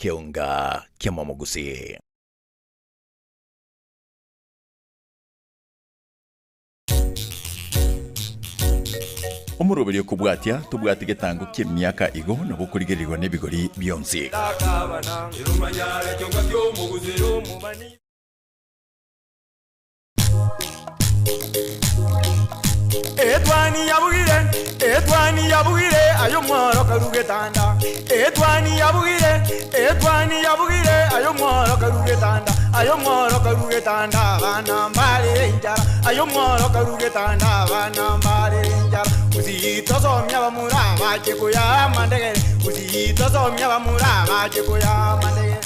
Ekeonga ki'amamogusii. Omoroberio okobwatia, tobwati getango ki'emiaka igo nabo okorigererigwa nebigori bionsi. Etwani yabugire, etwani yabugire, aye omworo karu getanda. Etwani yabugire, etwani yabugire, aye omworo karu getanda. Aye omworo karu getanda, abana mbarere enchara. Aye omworo karu getanda, abana mbarere enchara. Gusii tosomia abamura bache koyaa amandegere, Gusii tosomia abamura bache koyaa amandegere.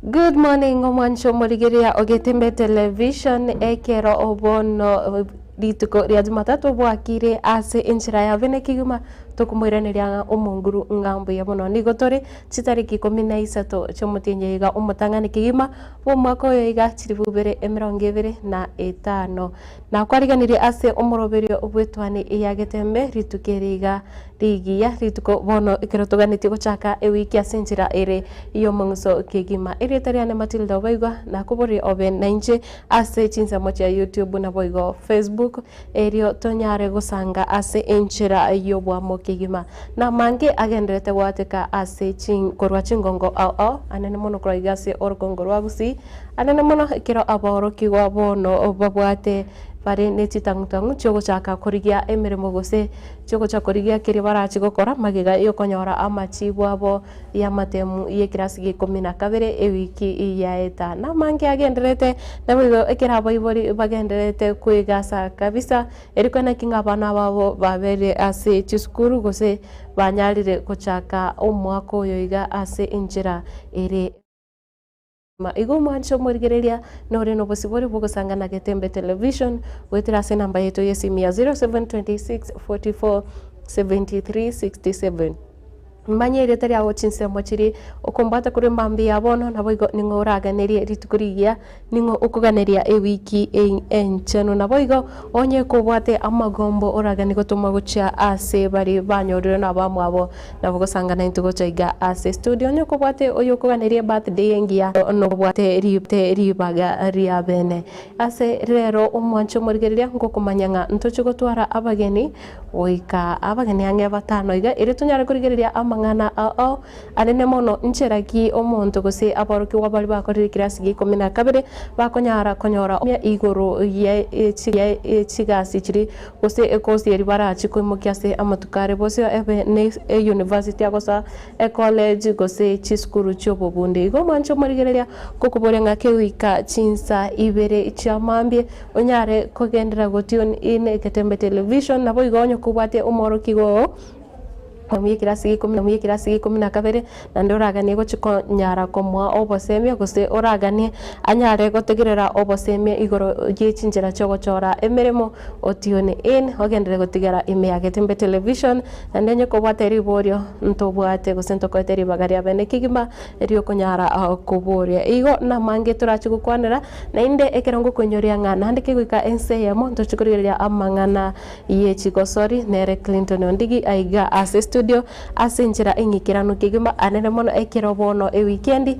Good morning omwancho omorigereria ogetembe television ekero obono rituko ria jumatatu bwakire ase enchera ya bene kegima tokomoiraneria ng'a omonguru ng'a mbuya mono nigo tore chitariki ikomi na isato chiomotienyi iga omotang'ani kegima bw'omwaka oyo iga chilifu ibere emerongo ebere na etano nakwariganirie ase omoroberio bw'etwani ya getembe rituko eri iga Rigiya rituko bono ekero toganetie gochaka ewiki ase enchera ere y'omong'uso kegima. Erieta riane Matilda Obaigwa, nakoborie obe nainche ase chinsemo chia YouTube naboigo Facebook, erio tonyare gosanga ase enchera y'obwamo kegima. Namange agenderete goateka ase chin korwa chingongo ao ao, anene mono korwa iga ase orogongo rwa Gusii, anene mono ekero abaorokigwa bono babwate bare ne chitang'utang'u chiogochaka korigia emeremo gose Chigocha korigia keria barache gokora magega y'okonyora amachibu abo y'amatemu y'ekerasi gia ikomi na kabere ewiki yaeta. Namange agendererete, naboigo ekero abaibori bagendererete kwegasa kabisa, erio koeneki ng'a abana babo babeire ase chisukuru gose banyarire gochaka omwaka oyo iga ase enchera ere. Igo omwanche omorigereria nore nobosibore bw'ogosanga na Getembe Television goetera ase enamba yaito y'esimi ya 0726 44 73 67. Manya erieta riao chinsemo chiria okombwata korwa emambia ya bono, naboigo ning'o oraganerie rituko rigiya, ning'o okoganeria ewiki enchenu. Naboigo onye kobwate amagombo oraganie gotoma gochia ase baria banyorirwe nabamwabo, Nabo gosanga naintwe gocha iga ase estudio onye okobwate oyokoganeria ebirthday engiya nobwate ribaga ria bene. Ase rero omwanche omorigereria ngokomanya ng'a ntoche gotwara abageni goika abageni ang'e batano iga erio tonyare korigereria amang'ana ao anene mono nchera ki omonto gose aborokigwa baria bakorire ekirasi gia ikomi na kabere bakonyara konyora igoro ye chigasi chiria Gose ekosi eria barachie koimokia ase amatuko are bosio ebe ne eyunivasiti agosoa, ecollege, gose chisukuru chi'obobundi. Igo omwanche omorigereria ngokoboria ng'a kegoika chinsa ibere chia mambia onyare kogenderera go tune in Egetembe Television naboigo onye kobwate omworokigwa oo Omoyia ekerasi gia ikomi na kabere, naende oraganie gochia konyara komoa obosemia, gose oraganie anyare gotegerera obosemia igoro ye chinchera chiogochora emeremo, o tune in, ogenderere gotigera ime ya Getembe Television, naende onye kobwate riborio ntobwate gose ntokoete ribaga ria bene kegima riokonyara koboria. Igo namange torache gokwanera, naende ekero ngokoinyoria ng'a naende kegoika ense eyemo ntoche korigereria amang'ana Ye chigosori nere Clinton Ondigi aiga ase studio ase enchera eng'ikeranu kegima anene mono ekero bono ewikendi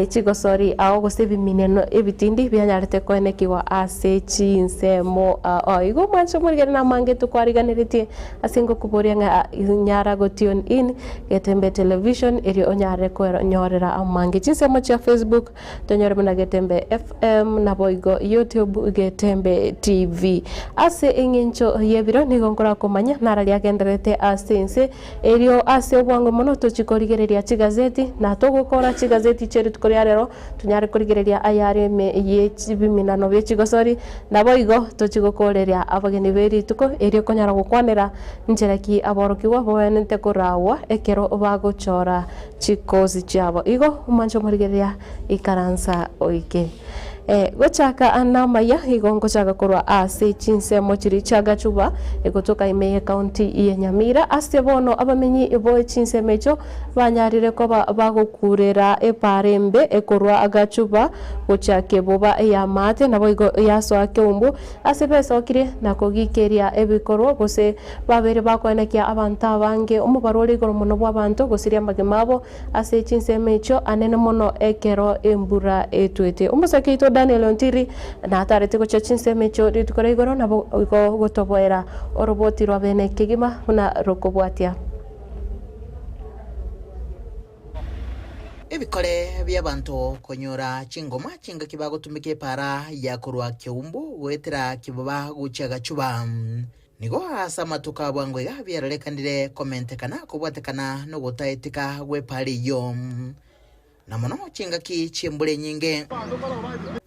chigosori ao gose ebimineno ebitindi bianyarete koenekigwa ase chinsemo ao. Igo omwancho omorigere namange tokwariganeretie ase ngokoboria ng'a nyara go tune in Getembe Television erio onyare kwenyorera amange chinsemo chia Facebook Tonyore buna Getembe FM naboigo YouTube Getembe TV. Ase eng'encho y'ebiro nigo nkorakomanya nararia agendererete ase ense, erio ase obwango mono tochie korigereria chigazeti, na togokora chigazeti chie rituko ria rero tonyare korigereria ayare ime ye chibiminano bie chigosori, naboigo tochie gokoreria abageni be rituko erio konyara gokwanera nchera ki aborokigwa bawenerete koragwa ekero bagochora Chikosi chiabo. Igo omwanche omorigereria ikaransa oike. Gochaka namaya igo ngochaka korwa ase chinsemo chiria chia Gachuba egotoka ime y'ecounty ya Nyamira ase bono abamenyi bo chinsemo echo banyarire koba bagokurera epaara embe ekorwa Gachuba gochia Keboba y'amaate naboigo yasoa Keumbu ase besokire na kogikeria ebikorwa gose babeire bakoenekia abanto abange omobaro ore igoro mono bw'abanto gosiria amagima abo Ase chinsemo echio anene mono ekero embura etwete. Omosake oito Daniel Ontiri natarete gochia chinsemo echio rituko ria igoro nabo igo gotoboera oroboti rwa bene kegima buna rokobwatia. Ebikore bi'abanto konyora chingoma chingaki bagotumeka epaara ya korwa Keumbu goetera Kiboba gochia Gachuba. Nigo aase amatuko a bwango iga biarorekanire komentekana kobwatekana nogotaetika gw'epaara eyio, na mono chingaki chi'embura enyinge.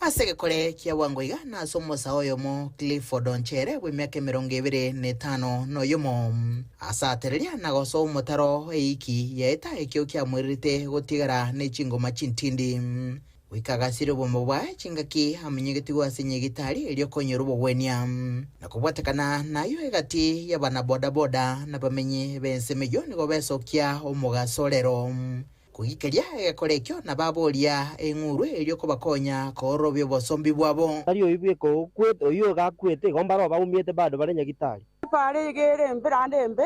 Ase egekore kia bwango iga nase omosae oyomo Clifford Onchere bw'emiaka 25 noyomo, asatereria na gosoa omotaro eiki yaeta ekio kiamoirerete gotigara ne chingoma chintindi. Goika agasiria obomo bwaye chingaki amenyegetigwe ase nyegitari erio konyora obogwenia, na kobwatekana nayio egati y'abanabodaboda nabamenyi b'ensemo eyio nigo besokia omogaso rero. Kogikeria egekora ekio nababoria eng'urwe erio kobakonya koororobia obosombi bwabo. Tari oyio bweka okwete, oyio iga akwete, igo mbare obaumiete bado bare nyagitari. Epaara iga ere embe naende embe,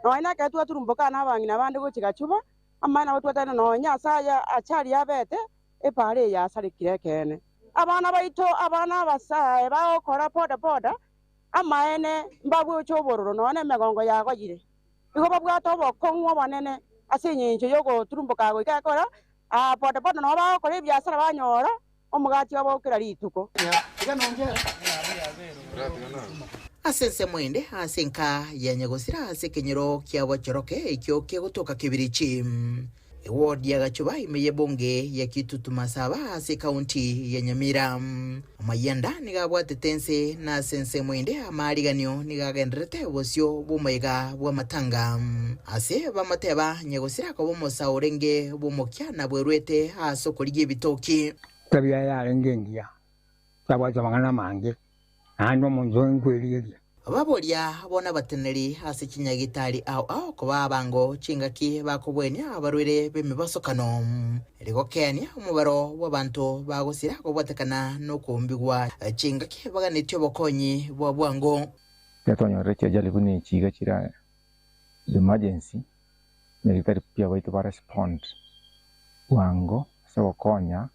nonya nekero twaturumboka nabang'ina bande gochia gachuba, Amang'ana nabo twatebire nonya ase aya achari abete, epaara eye yasarekire ekeene. Abana baito, abana abasae bagokora boda boda, amaene mbabweche obororo nonya nemegongo yagoyire. Igo babwate obokong'u obonene ase engencho y'ogoturumboka goika ekora boda boda nabo bagokora ebiasara banyora omogati obo kera rituko. Ase ensemo ende, ase enka ya nyagosira ase ekenyoro kia Bochoroke ekio kegotoka Kibirichi, eward ya Gachuba ime y'ebunge ya Kitutu Masaba ase ekaunti ya Nyamira. Amayianda nigo abwatete ense na ase ensemo ende amaariganio nigo agendererete bosio bw'omoyega bw'amatanga. Ase bamoteba nyagosira akoba omosae orenge bw'omokia na bwerwete ase okorigia ebitoki. Etabia yaye yarenge engiya, tabwate amang'ana amange, naende omonto oye nkwerigeria. Baboria bono abateneneri ase chinyagitari ao ao koba abango chingaki bakobwenia abarwaire b'emebasokano, rigokeania omobaro bw'abanto bagosira kobwatekana nokombigwa chingaki baganetie obokonyi bwa bwango. Ekero twanyorire chiajali buna echi iga chire emergency, nyagetari pi abaito ba respond bwango ase ogokonya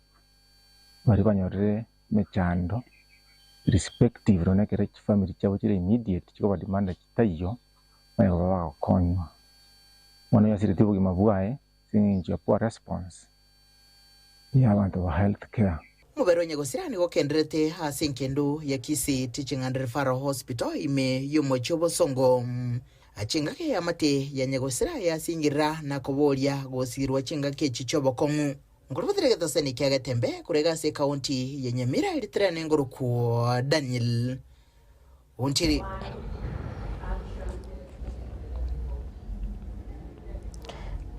baria banyorire emechando irrespective nonya ekero chifamiri chiabo chire immediate chikobademanda chitaiyo, manya koba bagokonywa. Bono oyasiretie obogima bwaye ase eng'encho ya poor response ya abanto ba health care. Omobere o Nyagosira nigo okenderete ase engendu ya Kisii Teaching and Referral Hospital ime y'omochie o Bosongo. Chingaki y'amate ya Nyagosira yasingirira na koboria gosirwa chingaki echi chi'obokong'u. Nkorobotire egetosani kia Getembe korwa ase ekaunti ya Nyamira eritere nengorokwo Daniel Ontiri.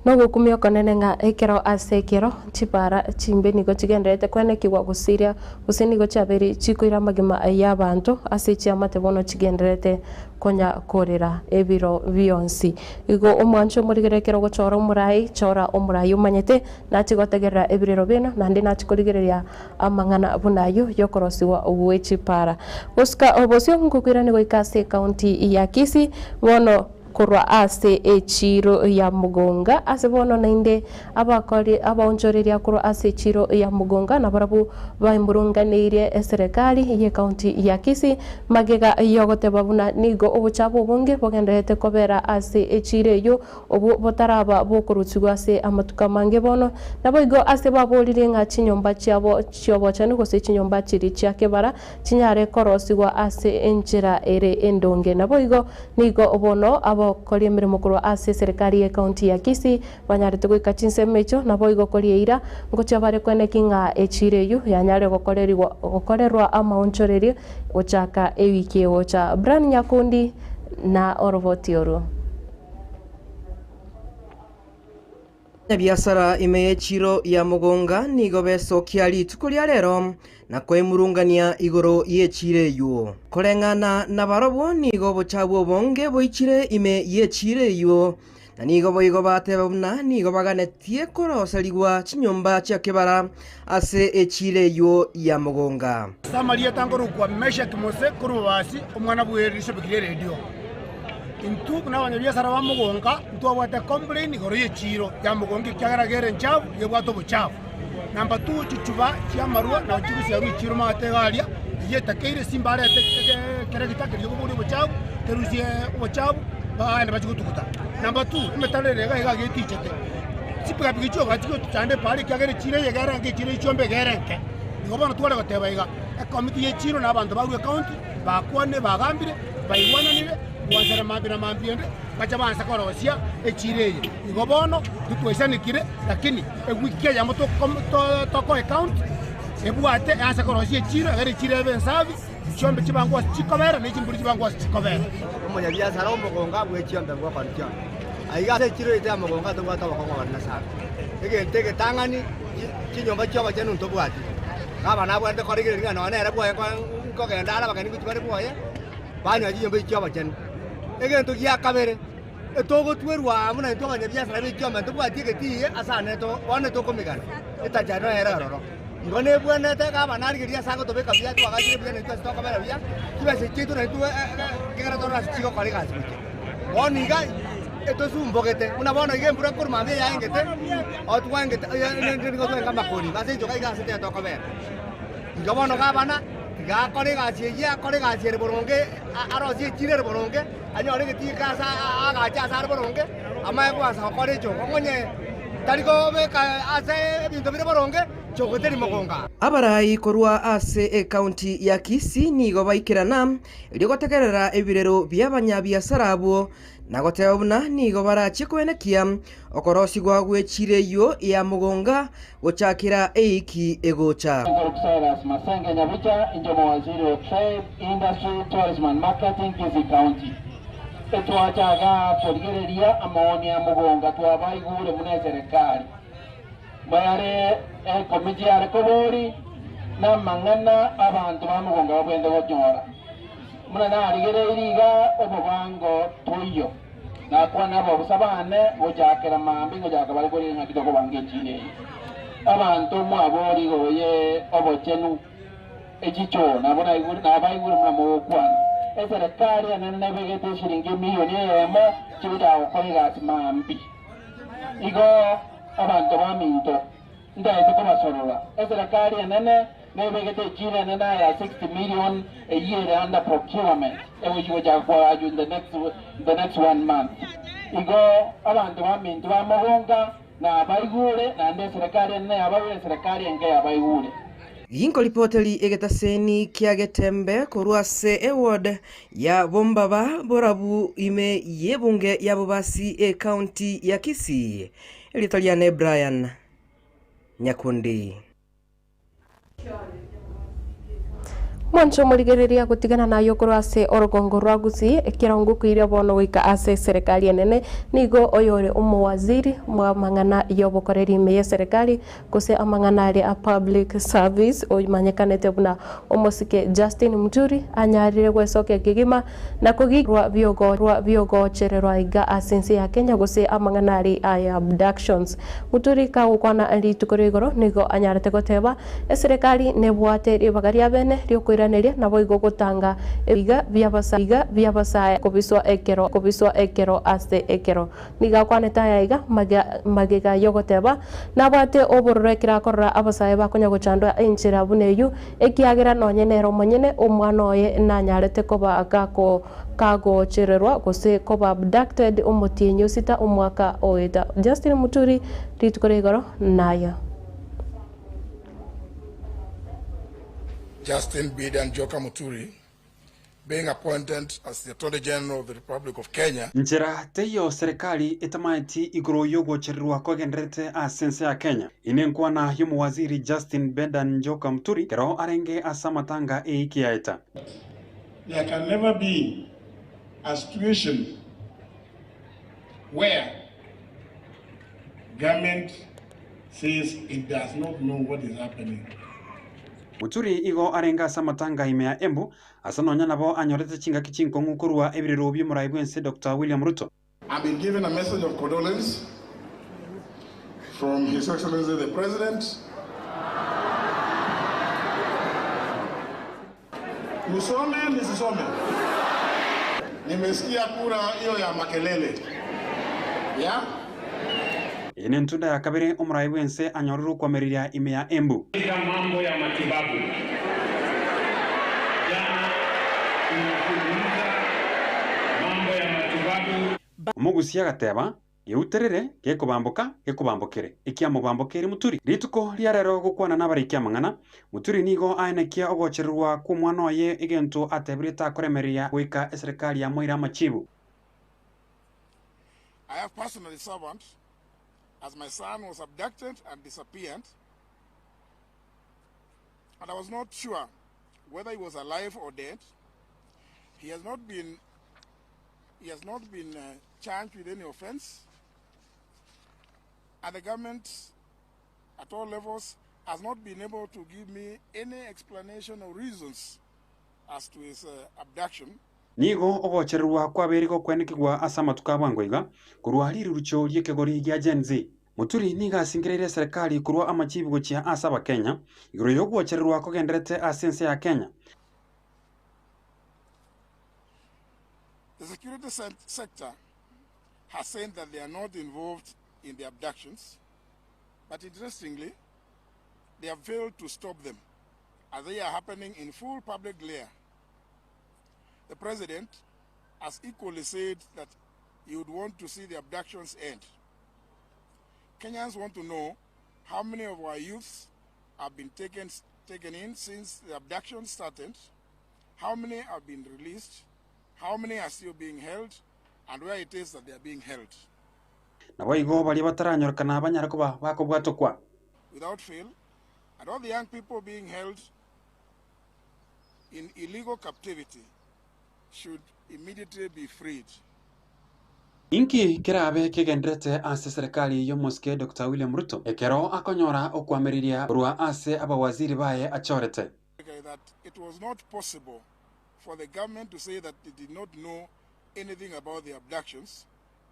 Nogokumia okonene ng'a ekero ase ekero chipara chimbe nigo chigendererete kwenekigwa gosiria gose nigo chiabeire chikoira amagima y'abanto ase chiamate bono chigendererete konya korera ebiro bionsi. Igo omwancho omorigereria ekero ogochora omorai, chora omorai omanyete, nachie gotegerera ebirero biaino, naende nachie korigereria amang'ana buna ayio y'okorosigwa gwe chipara. Gosuka obosio nkokoirania goika ase ecounty ya Kisii, bono korwa ase echiiro ya Mugonga, ase bono naende abakori abaonchoreria korwa ase echiiro ya Mugonga nabarabwo baimurunganeirie eserekari y'ecounty ya Kisii Magega y'ogoteba buna nigo obochabo obonge bogendererete kobera ase echiiro eyio, obwo botaraba bokorusigwa ase amatuko amange bono, naboigo ase baboririe ng'a chinyomba chiabo chi'obochenu gose chinyomba chiria chia kebara chinyare korosigwa ase enchera ere endonge. Naboigo nigo bono abakori emeremo korwa ase eserekari y'ecounty ya Kisii banyarete goika chinsemo echio, naboigo koria eira ngochia bare koeneki ng'a echiiro eyio yanyare gokorerwa amaonchorerio Gochaka ewiki egocha, Brian Nyakundi na oroboti orwo. Abanyabiasara ime y'echiro ya Mogonga nigo besokia rituko ria rero na kwemurungania igoro y'echiro eyio. Koreng'ana nabarobwo nigo obochabu obonge boichire ime y'echiro eyio, na nigo boigo bateba buna nigo baganetie koroserigwa chinyomba chia kebara ase echiro eyio ya Mogonga. Ase amarieta nkorokwa Meshaki Mose korwa Bobasi, omwana bw'erisabiki ri'eredio. Intwe buna abanyabiasara ba Mogonga ntwabwate ecomplain igoro y'echiiro ya Mogonga ekiagera gere enchafu gebwate obochafu. Number two chichuba chi'amarwa nabo chigosiarwa echiiro maate iga aria, eyio etakeire simba arete ekeregita keria okoboria obochafu kerusie obochafu baande bachie gotuguta. Number two emetaro ere iga iga getichete, chipikapiki chioka chigochanda epaara ekiagera echiiro eye egere enke echiiro echiombe egere enke. Igo bono tware goteba iga, ekomiti y'echiiro na abanto barue ecounty bakwane bagambire. Baigwananire gwanchera mambia na mambia ende, bacha baansa korosia echiira eye. Igo bono titwaisanekire, lakini ewiki eyemo tokoa ecounty ebwate eanse korosia echiira, egere echiira ebe ensafi, chiombe chibangwe ase chikobera ne chimbori chibangwe ase chikobera. Omonyabiasara omogongo abue chiombe bw'okora chiombe. Aiga ase echiro yaito ya mogongo tobwate obokong'u obonene sana. Egento egetang'ani, chinyomba chi'obochenu ntobwati. Gavana abwenerete korigereria ng'a nonya nere bwoye nkogenda are abageni gochia bare bwoye, banyora chinyomba echi chi'obochenu. Egento gia kabere, etogotwerwa aa buna intwe abanyabiasara be chiombe ntobwati egetii ase ane bono tokomigana, etachari noyo ere ororo. Igo nebwenerete gavana arigererie ase agotobeka buya, twagachire buya naintwe ase tokobera buya, chibesa echi chiaito naintwe ekero torore ase chigokora egasi gochia. Bono iga etosumbogete, buna bono iga embura korwa mambia yaengete, otwengete nigo twaenga amakori ase enchoka iga ase tokobera. Igo bono gavana tiga akore egasi eyio, akore egasi ere boronge, arosie echiro ere boronge, anyore egetii eke ase agache ase are boronge, amanye koansa gokora echoko. Onye tari kobeka ase ebinto bire boronge, choko teri mogonga. Abarai korwa ase ekaunti ya Kisii nigo baikerana erio gotegerera ebirero bi'abanyabiasara abwo, na goteba buna nigo barachie koenekia okorosigwa gwe chiira eyio ya mogonga gochakera eiki egocha. Cyrus Masenge Nyabicha, inche omowaziri o Trade, Industry, Tourism and Marketing, Kisii County. Etwachaga korigereria amaoni a mogonga twabaigure buna eserekari. Bayare ekomiti yare kobori namang'ana abanto ba mogonga babwenerete gonyora. Buna narigereirie iga omobango toiyo, nakwana ababusa bane gochakera mambia ngochaka bare korigia ng'aki tokobanga echiira eye. Abanto mwabori igoro ye obochenu echichoo nabo nabaigure buna mogokwana. Eserekari enene nebegete eshiringi emilioni eyemo chigochaka gokora egasi mambia. Igo abanto baminto, ntaete kobasorora. Eserekari enene nebegete echiira enene ya 60 million eyio ere under procurement egochia gochaka koagachwa in the next one month. Igo abanto baminto ba Mogonga nabaigure, naende eserekari enene yabaigure, eserekari enke yabaigure. Ginkoripoteri egetaseni kia Getembe korwa ase eward ya Bombaba Borabu ime y'ebunge ya Bobasi ecounty ya Kisii. Erieta riane Brian Nyakundi. Mwanche omorigereria gotigana naye okorwa ase orogongo rwa Gusii, ekerongo koiria bono goika ase eserekari enene, nigo oyore omowaziri bw'amang'ana y'obokoreri ime y'eserekari gose amang'ana aria a public service omanyekanete buna omosike Justin Muturi anyarire gwesokia kegima na kogirwa biogochererwa iga ase ense ya Kenya gose amang'ana aria a abductions. Muturi kagokwana rituko ria igoro nigo anyarete goteba eserekari nebwate ribaga ria bene riokoiraneria naboigo gotanga ebiga biabasae kobiswa ekero kobiswa ekero ase ekero. Nigo akwanete aya iga magega yogoteba nabwate obororo ekero akorora abasae bakonya gochandwa enchera buna eyio ekiagera nonye nere omonyene omwana oye nanyarete koba kagochererwa gose koba abducted omotienyi osita omwaka oeta. Justin Muturi rituko ria igoro nayo. Justin Beda Njoka Muturi being appointed as the Attorney General of the Republic of Kenya. Nchera teiyo serikali etamaeti igoro y'ogochererwa kwagendererete ase ense ya Kenya. Ine nkwana y'omowaziri Justin Beda Njoka Muturi kero arenge ase amatanga eiki yaeta. There can never be a situation where Government says it does not know what is happening. Muturi igo arenge ase amatanga ime ya Embu, ase nonya nabo anyorete chingaki chinkong'u korwa ebirero bi'omorai bw'ense Doctor William Ruto. I've been given a message of condolence from His Excellency the President. Nisome nisisome? Nimesikia kura hiyo ya makelele ya Eye nentunda ya kabere omorai bw'ense anyorire okwamereria ime ya Embu. Mambo ya matibabu. Jana tumezungumza mambo ya matibabu. Omogusia agateba, Geuterere, gekobamboka, gekobambokere, ekiamobambokeire Muturi. Rituko ria rero gokwana nabariki amang'ana, Muturi nigo aenekia ogochererwa kw'omwana oye egento atebirie takoremereria goika eserekari yamoire amachibu. I have personally served as my son was abducted and disappeared, and I was not sure whether he was alive or dead. He has not been, he has not been charged with any offense, and the government at all levels has not been able to give me any explanation or reasons as to his abduction. Nigo ogochererwa kwabeire gokwenekigwa ase amatuko a bwango iga korwa rirurucho ri'ekegori gia Gen Z. Muturi nigo asingereire eserekari korwa amachibu gochia ase Abakenya igoro y'ogochererwa kogenderete ase ense ya Kenya. The security sector has said that they are not involved in the abductions, but interestingly, they have failed to stop them, as they are happening in full public glare. The president has equally said that he would want to see the abductions end. Kenyans want to know how many of our youths have been taken in since the abduction started, how many have been released, how many are still being held, and where it is that they are being held. Naboigo baria bataranyorekana banyare koba bakobwatokwa. Without fail, and all the young people being held in illegal captivity should immediately be freed. Inki kerabe kegenderete ase serikali y'omosike Dr. William Ruto ekero akonyora okwamereria korwa ase abawaziri baye achorete. That it was not possible for the government to say that they did not know anything about the abductions,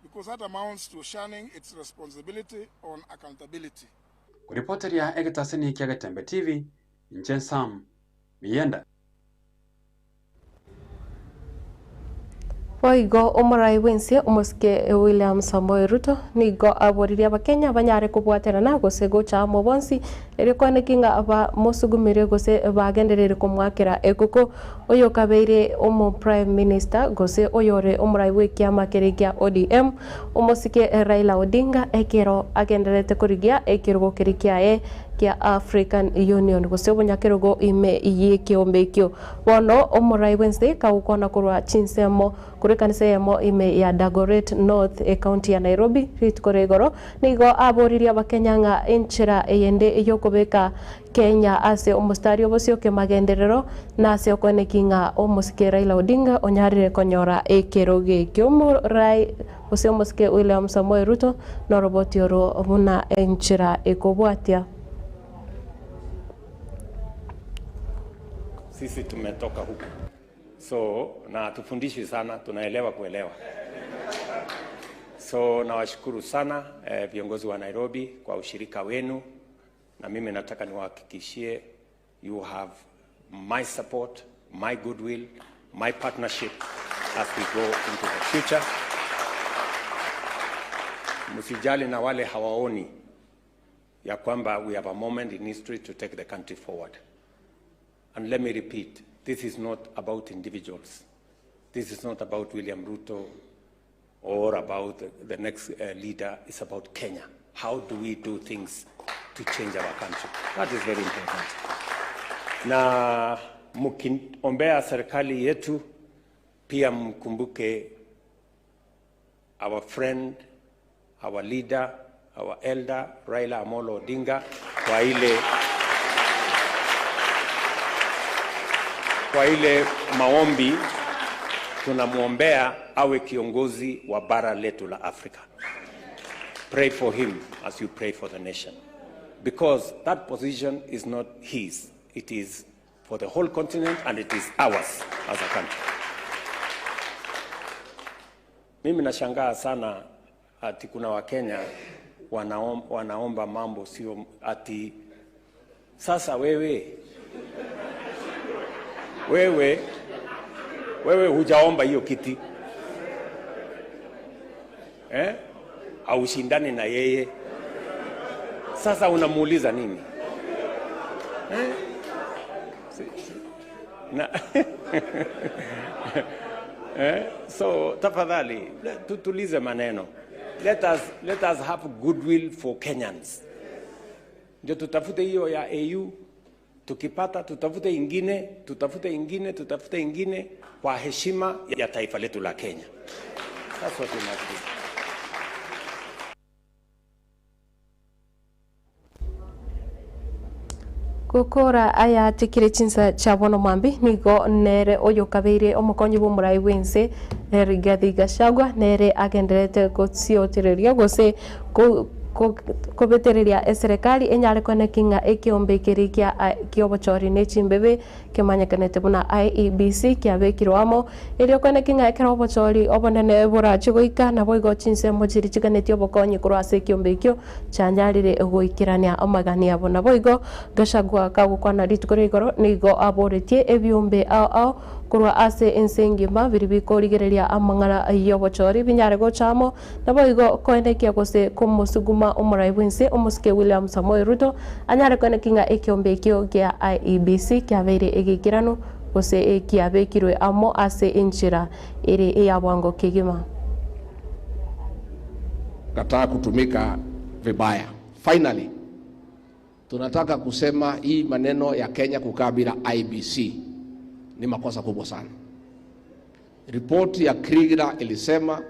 because that amounts to shunning its responsibility on accountability. Kuripoteria egetaseni kia Getembe TV, inche Sam Biyenda. Boigo omorai bwense omosike William Samoei Ruto nigo aboririe Abakenya banyare kobwaterana gose gocha amo bonsi erio kwane ng'a aba mosugumire gose bagenderere komwakera ekoko oyo kabeire omo prime minister gose oyore omorai bw'ekiama kere kia ODM omosike Raila Odinga ekero agenderete korigia ekerogo kere kiaye kia African Union gose obonyakerogo ime y'ekiombe ekio bono omorai bwense kagokwana korwa chinsemo kore kanisa eyemo ime ya Dagoret North ecounty ya Nairobi rituko ria igoro nigo aboririe Abakenya ng'a enchera eyende eyokobeka Kenya ase omostari obosioke magenderero na ase okweneki ng'a omosike Raila Odinga onyarire konyora ekerogo ekio omorai gose omosike William Samoei Ruto noroboti oro buna enchera ekobwatia. Sisi tumetoka huku, so na hatufundishi sana, tunaelewa kuelewa. So nawashukuru sana viongozi wa Nairobi kwa ushirika wenu, na mimi nataka niwahakikishie you have my support, my goodwill, my partnership as we go into the future. Msijali na wale hawaoni ya kwamba we have a moment in history to take the country forward. And let me repeat, this is not about individuals. This is not about William Ruto or about the next leader. It's about Kenya. How do we do things to change our country? That is very important. Na mkiombea serikali yetu, pia mkumbuke our friend, our leader, our elder, Raila Amolo Odinga, kwa ile maombi tunamwombea awe kiongozi wa bara letu la Afrika. Pray for him as you pray for the nation. Because that position is not his, it is for the whole continent and it is ours as a country. Mimi nashangaa sana ati kuna Wakenya wanaom, wanaomba mambo sio ati sasa wewe wewe wewe hujaomba hiyo kiti eh? Haushindani na yeye, sasa unamuuliza nini eh? Si, si. Na eh? So tafadhali tutulize maneno. Let us, let us have goodwill for Kenyans. Ndio tutafute hiyo ya AU, tukipata tutafute ingine, tutafute ingine, tutafute ingine kwa heshima ya taifa letu la Kenya. That's what we must do. Gokora aya atikire chinsa chia bono mwambi nigo nere oyokabeire omokonyi bw'omorai bw'ense Rigathi Gachagua nere agenderete gotsiotereria gose kobetereria eserekari enyare koeneki ng'a ekeombe keria kia kiobochori ne chimbebe kemanyekanete buna IEBC kiabekirwe amo erio koeneki ng'a ekero obochori obonene borache goika naboigo chinsemo chiria chiganetie obokonyi korwa ase ekeombe ekio chianyarire goikerania amagani abo. Naboigo Gachagua kagokwana rituko ria igoro nigo aboretie ebiombe ao ao Korwa ase ense engima biria bikorigereria amang'ana y'obochori binyare gocha amo, naboigo koenekia gose komosuguma omorai bw'ense omosike William Samoei Ruto anyare koenekia ng'a ekeombe ekio gia IEBC kiabeire egeikeranu gose kiabekirwe amo ase enchera ere eya bwango kegima. Kataa kutumika vibaya. Finally, tunataka kusema hii maneno ya Kenya kukaa bila IEBC ni makosa kubwa sana. Ripoti ya Kriegler ilisema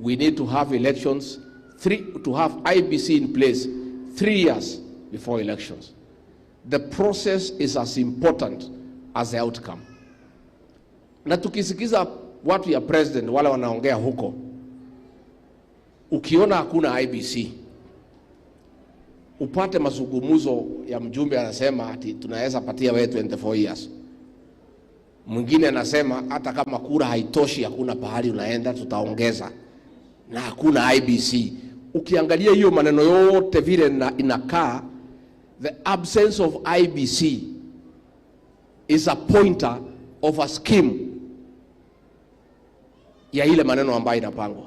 we need to have elections three, to have IEBC in place 3 years before elections. The process is as important as the outcome. Na tukisikiza watu ya president wale wanaongea huko, ukiona hakuna IEBC upate mazungumzo ya mjumbe anasema ati tunaweza patia wewe 24 years. Mwingine anasema hata kama kura haitoshi hakuna pahali unaenda, tutaongeza, na hakuna IEBC. Ukiangalia hiyo maneno yote vile na inakaa, the absence of IEBC is a pointer of a scheme ya ile maneno ambayo inapangwa.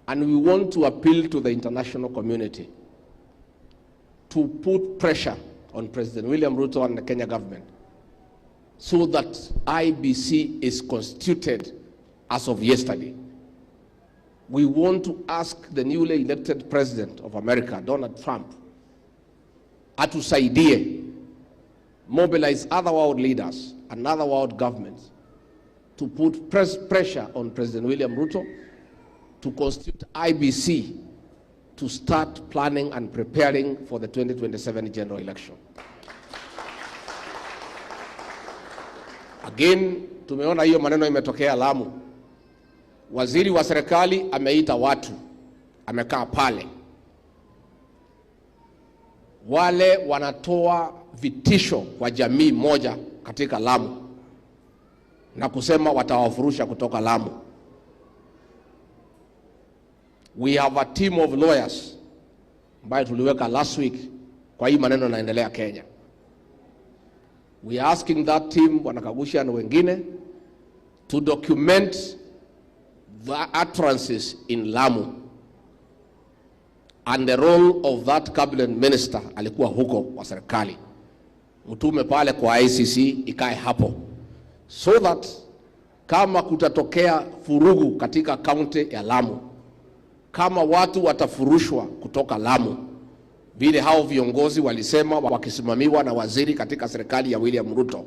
And we want to appeal to the international community to put pressure on President William Ruto and the Kenya government so that IEBC is constituted as of yesterday. We want to ask the newly elected president of America, Donald Trump, atusaidie mobilize other world leaders and other world governments to put pressure on President William Ruto to constitute IEBC to start planning and preparing for the 2027 general election. Again, tumeona hiyo maneno imetokea Lamu. Waziri wa serikali ameita watu, amekaa pale. Wale wanatoa vitisho kwa jamii moja katika Lamu na kusema watawafurusha kutoka Lamu. We have a team of lawyers ambayo tuliweka last week kwa hii maneno yanaendelea Kenya. We are asking that team, Bwana Kagusha na wengine, to document the utterances in Lamu and the role of that cabinet minister alikuwa huko wa serikali. Mtume pale kwa ICC ikae hapo so that kama kutatokea furugu katika kaunti ya Lamu, kama watu watafurushwa kutoka Lamu vile hao viongozi walisema wakisimamiwa na waziri katika serikali ya William Ruto.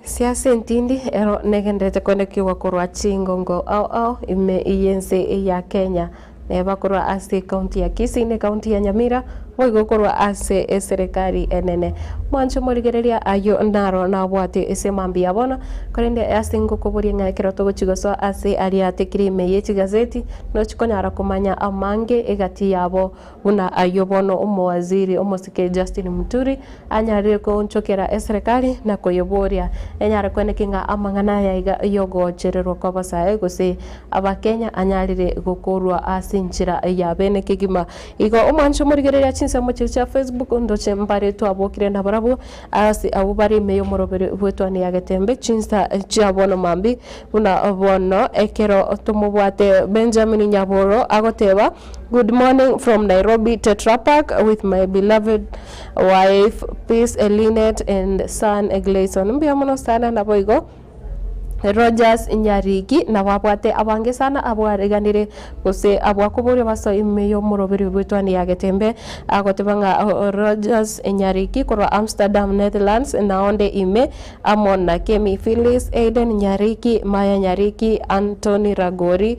Siasa entindi ero negenderete kwendekiwa korwa chingongo ao ao ime yense ya Kenya neba korwa ase county ya Kisii ne county ya Nyamira. Boigo korwa ase eserekari enene. Mwanche morigereria ayio naro nabwate ase mambia bono, korende ase ngokoboria ng'a ekero togochia gosoa ase aria atekire ime ye chigazeti, nochi konyara komanya amange egati yabo buna ayio bono omowaziri omosike Justin Muturi anyarire koonchokera eserekari na koyeboria enyare koeneki ng'a amang'ana aya iga yogochererwa kw'abasae gose abakenya anyarire gokorwa ase enchera ya bene kegima. Igo omwanche omorigereria chinsemo chiria chia Facebook ndoche mbare twabokire nabarabwo ase abwo bare ime y'omoroberi bw'etwani ya Getembe chinsa chia bono mambia buna bono ekero tomobwate Benjamin Nyaboro agoteba Good morning from Nairobi Tetra Pak with my beloved wife Peace Elinet and son Glayson mbuya mono sana naboigo Rogers Nyariki nabo abwate abange sana abwo areganire gose abwo akoboria basoe ime y'omoroberi bw'etwani ya Getembe agoteba ng'a Rogers Nyariki korwa Amsterdam Netherlands naonde ime amo na Kemi Phyllis, Aiden Nyariki, Maya Nyariki, Anthony Ragori,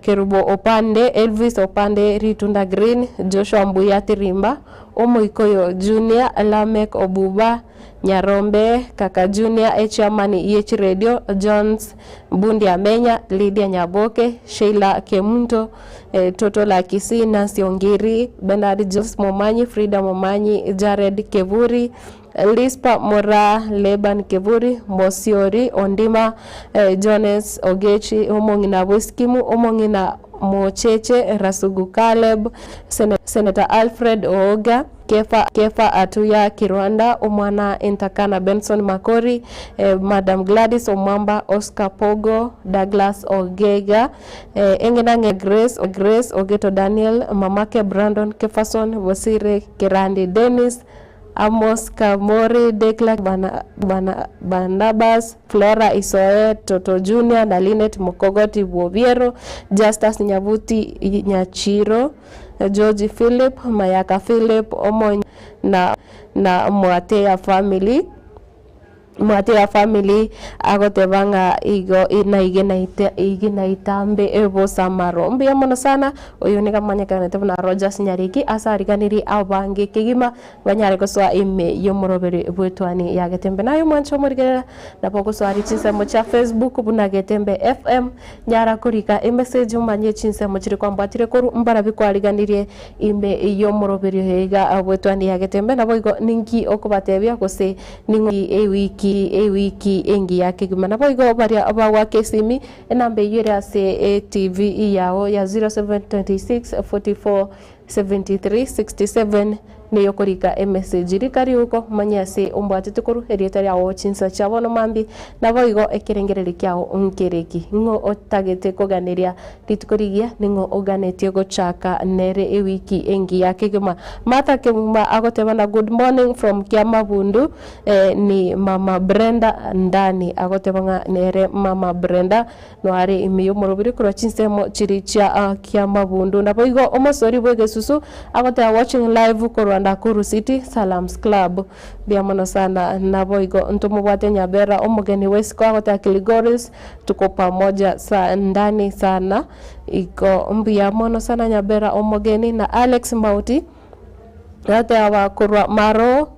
Kerubo Opande, Elvis Opande, Ritunda Green, Joshua Mbuya Tirimba, Omoikoyo Junior, Lameck Obuba, Nyarombe, Kaka Junior, Echairman ye chiredio, Jones Mbundi Amenya, Lydia Nyaboke, Sheila Kemunto, Toto la Kisii, Nancy Ongiri, Bernard James Momanyi, Frida Momanyi, Jared Keburi, Lispa Moraa, Laban Keburi, Mosiori Ondima, Jones Ogechi, omong'ina bw'Eskimu, omong'ina Mocheche, Rasugu Caleb, Senator Alfred Ooga, Kefa Kefa Atuya Kirwanda, omwana Entakana Benson Makori, Madam Gladys Omwamba, Oscar Pogo, Douglas Ogega, eng'ina Grace Grace Ogeto Daniel, mamake Brandon Kefason, Bosire Kerandi Dennis, Amos Kamori, Decla Bana, Bana, Barnabas, Flora Isoe, Toto Junior na Linet Mokogoti Bwobiero, Justus Nyabuti Nyachiro, George Philip, Mayaka Philip, Omo na, na Mwateya family. Mwateya family agoteba ng'a igo naige naitambe ebosamaro. Mbuya mono sana, oyo nigo amanyekanete buna Rogers Nyariki ase ariganirie abange kegima banyare gosoa ime y'omoroberi bw'etwani ya Getembe. Naye omwanche omorigerera nabo ogosoa aria chinsemo chia Facebook buna Getembe FM, nyara korika emessage omanye chinsemo chiria kwambwatire korwa mbarabi kwariganirie ime y'omoroberi oyo iga bw'etwani ya Getembe. Naboigo ninki okobatebia gose Ning'o ewiki ewiki engiya kegima. Naboigo baria bagoaka esimi, enamba eyio ere ase etv yao ya 0726 44 73 67 neyokorika emessage. Rika riuko manye ase ombwatete korwa erieta riao chinsa chia bono mambia. Naboigo ekerengererio kiao nkereki. Ng'o otagete koganeria rituko rigiya? Ning'o oganetie gochaka nere ewiki engiya kegima? Martha Kemuma agoteba na good morning from Kiamabundu ni mama Brenda Ndani agoteba ng'a nere mama Brenda noare ime y'omorobiri korwa chinsemo chiri chia Kiamabundu. Naboigo omosori bw'egesusu agoteba watching live korwa Nakuru City Salams Club. Mbuya mono sana. Naboigo ntomobwate Nyabera omogeni bw'esiko agoteba Kilgoris tuko pamoja sa ndani sana. Igo mbuya mono sana Nyabera omogeni na Alex Mauti goteba korwa Maro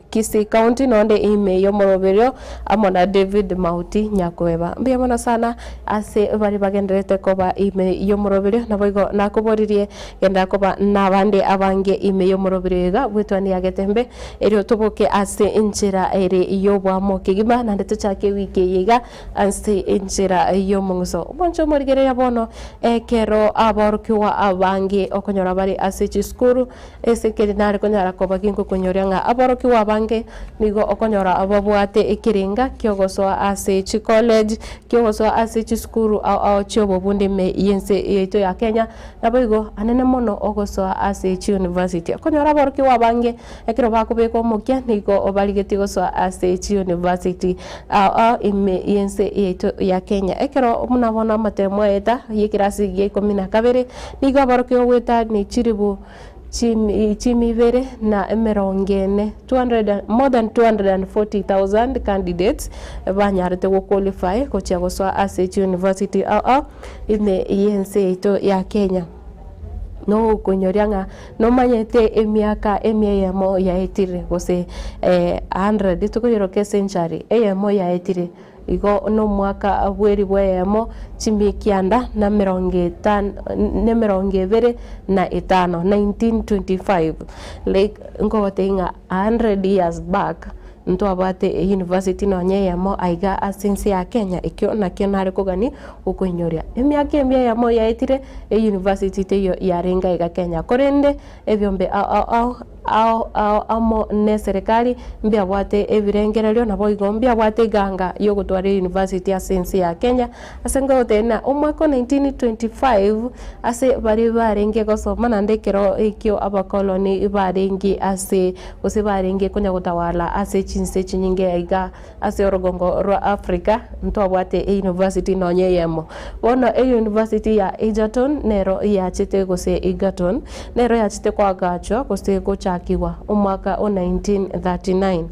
Kisii County nonde ime y'omoroberio amo na David Mauti Nyakweba. Mbuya mono sana ase baria bagendererete koba ime y'omoroberio naboigo nakoboririe genda koba nabande abange ime y'omoroberio iga bw'etwani ya Getembe erio toboke ase enchera ere y'oboamo kegima naende tochake ewiki eye iga Ase enchera y'omong'uso. Omwancho omorigereria bono, ekero aborokigwa abange okonyora bare ase chisukuru, ase ekeri nare konyara koba ginkokonyoria ng'a aborokigwa abange nigo okonyora babwate ekerenga kiogosoa ase chicollege, kiogosoa ase chisukuru ao ao chi'obobundi ime y'ense yaito ya Kenya, naboigo anene mono ogosoa ase chiuniversity. Okonyora aborokigwa abange ekero bakobeka omokia nigo barigetie gosoa ase chiuniversity. Ao ao ime y'ense yaito ya Kenya. Ekero buna bono amatemo aeta y'ekerasi gia ikomi na kabere, nigo abarokigwa goeta ne chiribu chimi ibere na emerongo ene, 200 more than 240,000 candidates banyarete go qualify gochia gosoa ase chiuniversity ao ao ime y'ense yaito ya Kenya. Nogokoinyoria ng'a nomanyete emiaka emia eyemo yaetire, gose 100, tokoyeroka ecentury eyemo yaetire, igo nomwaka bw'eribu eyemo, chimia kianda na emerongo etano, na emerongo ebere na etano, 1925. Like nkogotebia ng'a 100 years back, ntwabwate euniversity nonye eyemo aiga ase ense ya Kenya, ekio nakio nare kogania gokoinyoria. Emiaka emia eyemo yaetire, euniversity teiyo yarenge aiga Kenya, korende ebiombe ao ao ao ao ao amo na eserekari mbiabwate ebirengererio naboigo mbiabwate eganga yogotwara euniversity ase ense ya Kenya. Ase ngogotebia ng'a omwaka o 1925 ase baria barenge gosoma naende ekero ekio abakoloni barenge ase gose barenge konya gotawala ase chinse chinyinge aiga ase orogongo rwa Africa, ntwabwate euniversity nonye eyemo. Bono euniversity ya Egerton nero yachete gose Egerton nero yachete koagachwa gose gochakigwa omwaka o 1939.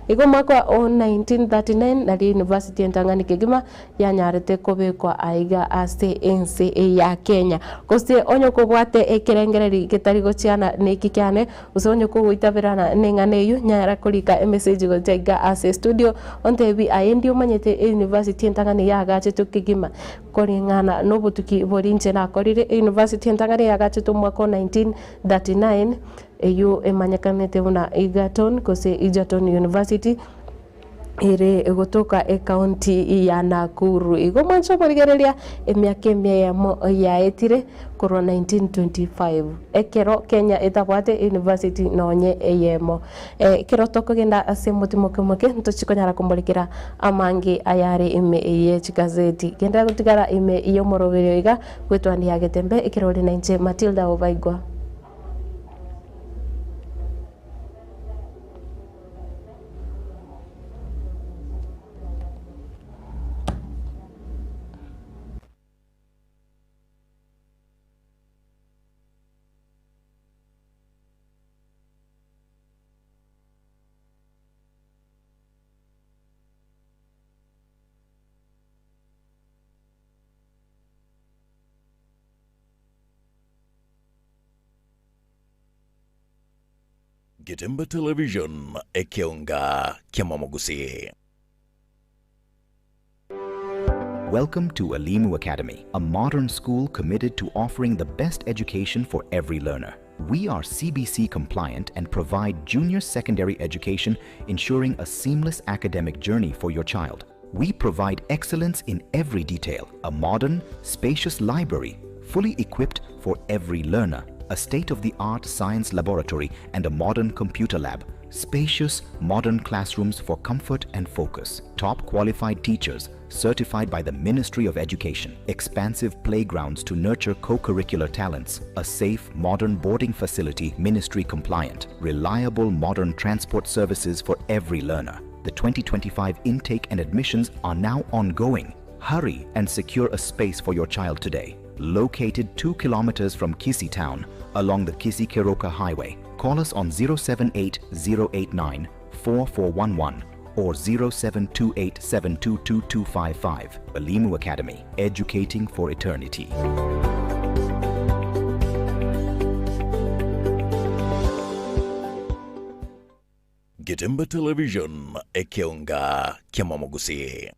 Igo omwaka o 1939 nario university entang'ani kegima yanyarete kobekwa aiga ase ense ya Kenya. Gose onye kobwate ekerengereri getari gochiana neki kiane, gose onye kogoitaberana neng'ana eyio, nyara korika emessage gocha iga ase studio, ontebi aye ndi omanyete euniversity entang'ani yagachetwe kegima koreng'ana nobotuki boria inche nakorire. Euniversity entang'ani yagachetwe omwaka o 1939, eyio emanyekanete buna Egerton gose Egerton University, ere gotoka ecounty ya Nakuru. Igo mwanche omorigereria emiaka emia eyemo yaetire korwa 1925 ekero Kenya etabwate university nonye eyemo. Ekero tokogenda ase motimoke moke ntochi konyara komorekera amange ayare ime ye chigazeti. Genderera gotigara ime y'omoroberio iga bw'etwani ya Getembe ekero ore nainche Matilda Obaigwa. Getembe Television, ekeonga ki'amamogusii. Welcome to Alimu Academy, a modern school committed to offering the best education for every learner. We are CBC compliant and provide junior secondary education, ensuring a seamless academic journey for your child. We provide excellence in every detail a modern, spacious library, fully equipped for every learner, a state of the art science laboratory, and a modern computer lab spacious, modern classrooms for comfort and focus, top qualified teachers certified by the Ministry of Education, expansive playgrounds to nurture co curricular talents, a safe, modern boarding facility, ministry compliant, reliable modern transport services for every learner. The 2025 intake and admissions are now ongoing. Hurry and secure a space for your child today. Located 2 kilometers from Kisii Town along the Kisii Keroka Highway. Call us on 078 089 4411 or 0728722255. Elimu Academy, educating for eternity. Getembe Television, ekeonga ki'amamogusii.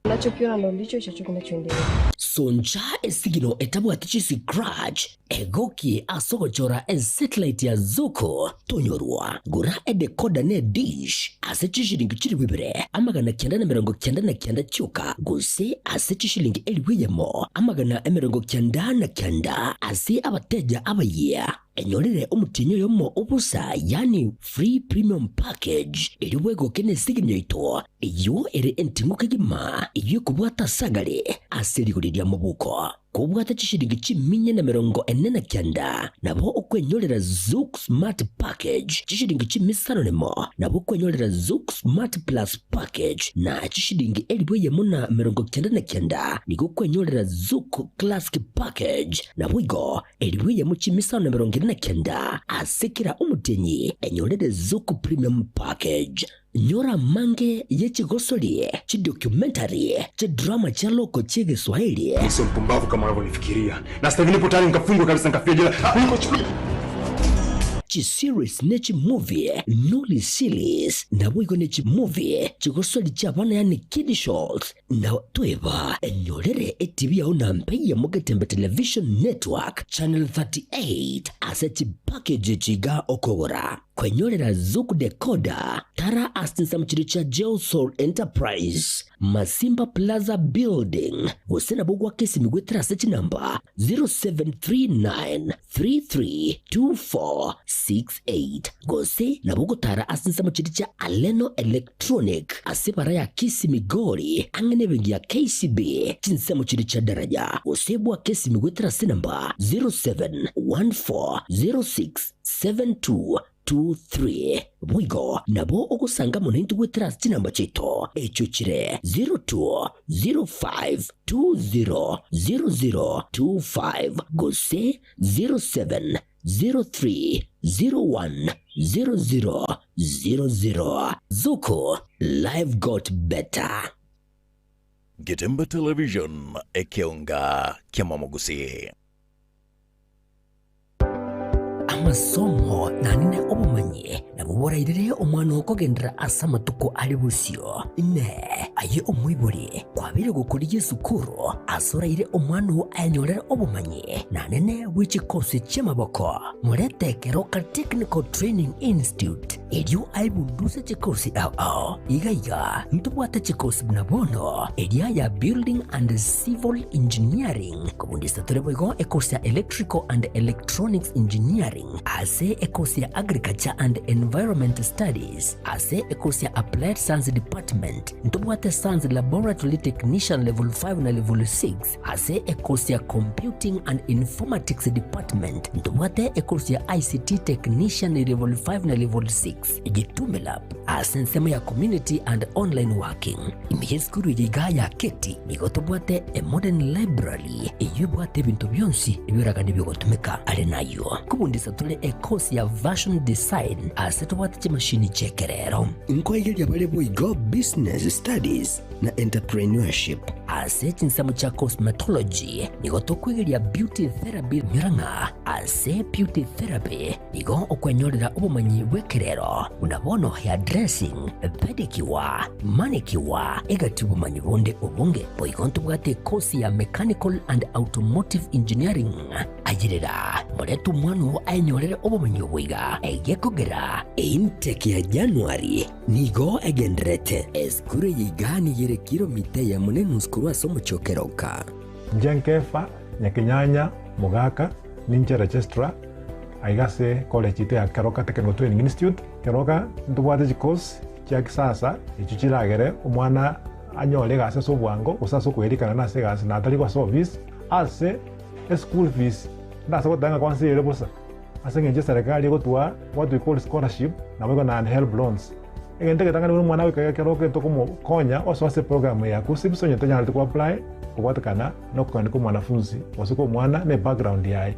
Unachokiona ndo ndicho hicho kinachoendelea. Soncha esigino etabwati chiscratch, egokie ase ogochora esatellite ya Zuku tonyorwa. Gora edecoder ne edish ase chishilingi chilifu ibere 999 chioka gose ase chishilingi 1000 999 ase abateja abayia. Enyorere omotienyi oyomo o bosa yaani free premium package erio bwegoke nesigini yaito eyio ere enting'u kegima eyio ekobwata ase agare ase rigori ria mobuko. Kobwate chishilingi chiminya na 49 nabo okwenyorera Zuku Smart Package chishilingi chimisano nemo nabo okwenyorera Zuku Smart Plus Package na chishilingi 1099 nigo okwenyorera Zuku Classic Package naboigo 1000 chimisano 49 ase kera omotienyi enyorere Zuku Premium Package. Nyora amange ye chigosori, chidocumentary, chidrama chia loko chi'Egeswahili. Sio mpumbavu kama unavyonifikiria. Na sasa hivi nipo tayari nikafungwe kabisa nikafia jela. Kuliko chukua. Chiseries ne chimovie, Noli Series, naboigo ne chimovie chigosori chi'abana yaani kiddie shows, Na toeba enyorere etibi yao na mpe ya Mogetembe Television Network Channel 38 ase chipackage echi iga okogora. Kwenyorera Zuku Decoder, tara ase chinsemo chiria chia Geosol Enterprise, Masimba Plaza Building, gose nabo gwaka esimi goetera ase chinamba 0739 332468 gose nabo ogotara ase ensemo chiria chia Aleno Electronic ase ebara ya Kisii Migori ang'e nebenki ya KCB chinsemo chiria chia Daraja gose bwake esimi goetera ase enamba 07140672 23. Boigo nabo ogosanga amo naintwe goetera ase chinamba chiaito, echio chire 0205200025 gose 0703010000. Zuku, life got better. Getembe Television, ekeonga ki'amamogusii. Amasomo nanene obomanyi nabwo borairere omwana oo kogenderera ase amatuko are bosio. Inee! Aye omoibori, kwabeire gokorigia esukuru ase oraire omwana oo ayenyorere obomanyi nanene bwe chikosi chi'amaboko? Morete Keroka Technical Training Institute erio aebunduse chikosi ao ao. Iga iga ntobwate chikosi buna bono eria ya Building and Civil Engineering, Kobundisa tore boigo ekosi ya Electrical and Electronics Engineering, ase ekosi ya Agriculture and Environment Studies, ase ekosi ya Applied Science Department, ntobwate Science Laboratory Technician Level 5 na Level 6, ase ekosi ya Computing and Informatics Department, ntobwate ekosi ya ICT Technician Level 5 na Level 6, Gitume Lab, ase ensemo ya Community and Online Working. Ime y'esukuru eye iga ya Keti nigo tobwate a modern library eyio ebwate ebinto bionsi ebioragani biogotumeka. Are nayio nkobundisa tore e course ya Version Design ase tobwate chimashini chi'ekerero. Nkoegeria bare boigo Business Studies na Entrepreneurship. Ase chinsemo chia Cosmetology nigo tokwegeria Beauty Therapy nyora ng'a ase Beauty Therapy Nigo okwenyorera obomanyi bw'ekerero, buna bono hairdressing, pedicure, manicure, egati obomanyi bonde obonge. Boigo ntobwate ekosi ya Mechanical and Automotive Engineering. Ayerera, morete omwana oo aenyorere obomanyi obo iga, egekogera eintake ya January nigo egendererete. Esukuru eye iga nigo ere kilomita eyemo na enusu korwa ase omochie o Keroka. Inche Nkefa, Nyakenyanya, Mogaka, ninche Registrar aiga ase college yaito ya Keroka Technical Training Institute. Keroka ntobwate chicourse chia kisasa echio chiragere omwana anyore egasi ase obwango gose ase okoerikana nase egasi na atari ase office. Ase eschool fees ndase goteba ng'a kwansa ere bosa ase eng'encho eserekari egotoa what we call scholarship naboigo na helb loans. Egento egetang'ani buna omwana goika ekero tokomokonya osoa ase eprogram ya KUCCPS onye tanyareti ko apply kobwatekana na okogania kwa omwanafunzi gose kwa omwana na ebackground yaye.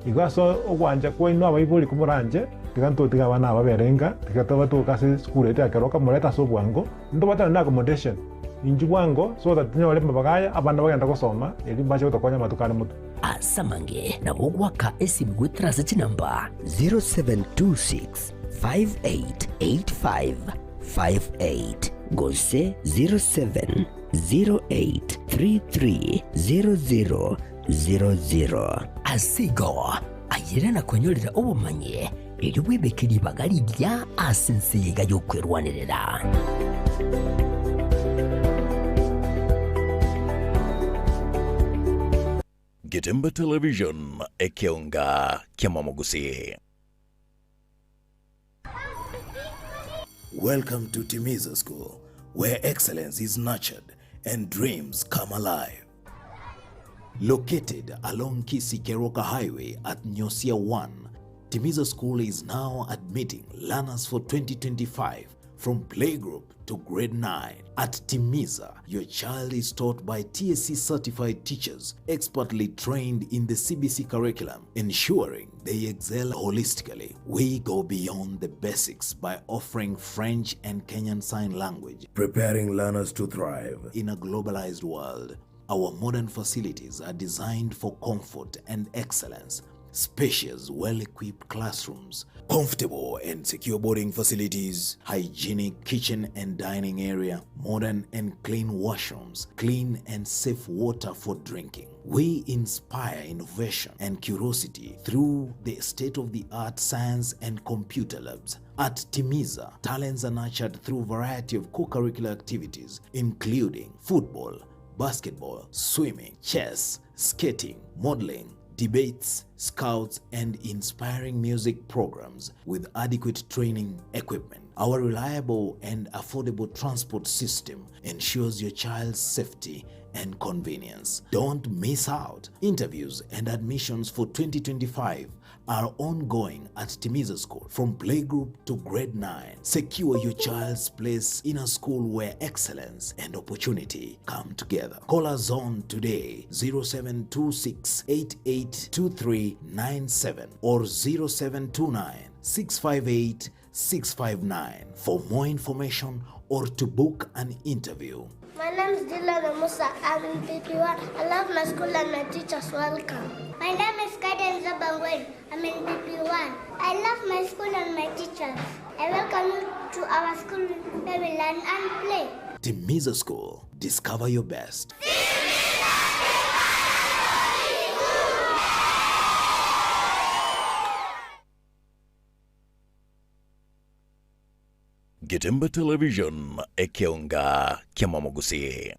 Igo ase ogwancha kwaino abaibori komoranche, tiga ntotige abana aba babere inka, tiga tobatoke ase esukuru yaito ya keroka morete ase obwango, ntobwate naende accommodation inchuo bwango so that tonyore amabaga aya abana bagende gosoma erio mbache gotokonya amatuko are motwe. Ase amange nabo ogoaka esimi goetera ase chinamba 0726 588558 gose 0708330000. Ase igo, ayere na kwenyorera obomanyi, erio bwebeke ribaga rigiya ase ense eye iga y'okwerwanerera. Getembe Television, ekeonga ki'amamogusii. Welcome to Timiza School, where excellence is nurtured and dreams come alive. Located along Kisii Keroka Highway at Nyosia 1, Timiza School is now admitting learners for 2025 from playgroup to grade 9. At Timiza, your child is taught by TSC certified teachers expertly trained in the CBC curriculum, ensuring they excel holistically. We go beyond the basics by offering French and Kenyan Sign Language, preparing learners to thrive in a globalized world. Our modern facilities are designed for comfort and excellence. Spacious, well equipped classrooms, comfortable and secure boarding facilities, hygienic kitchen and dining area, modern and clean washrooms, clean and safe water for drinking. We inspire innovation and curiosity through the state of the art science and computer labs. At Timiza, talents are nurtured through variety of co-curricular activities including football, basketball, swimming, chess, skating, modeling, debates, scouts, and inspiring music programs with adequate training equipment. Our reliable and affordable transport system ensures your child's safety and convenience. Don't miss out. Interviews and admissions for 2025 are ongoing at Timiza School from playgroup to grade 9. Secure your child's place in a school where excellence and opportunity come together. Call us on today 0726 882397 or 0729 658 659 for more information or to book an interview. My name is Dylan Musa. I'm in PP1. I love my school and my teachers. Welcome. My name is Kaden Zabangwen. I'm in PP1. I love my school and my teachers. I welcome you to our school where we learn and play. Timiza School. Discover your best. Getembe Television ekeonga kiamamogusii.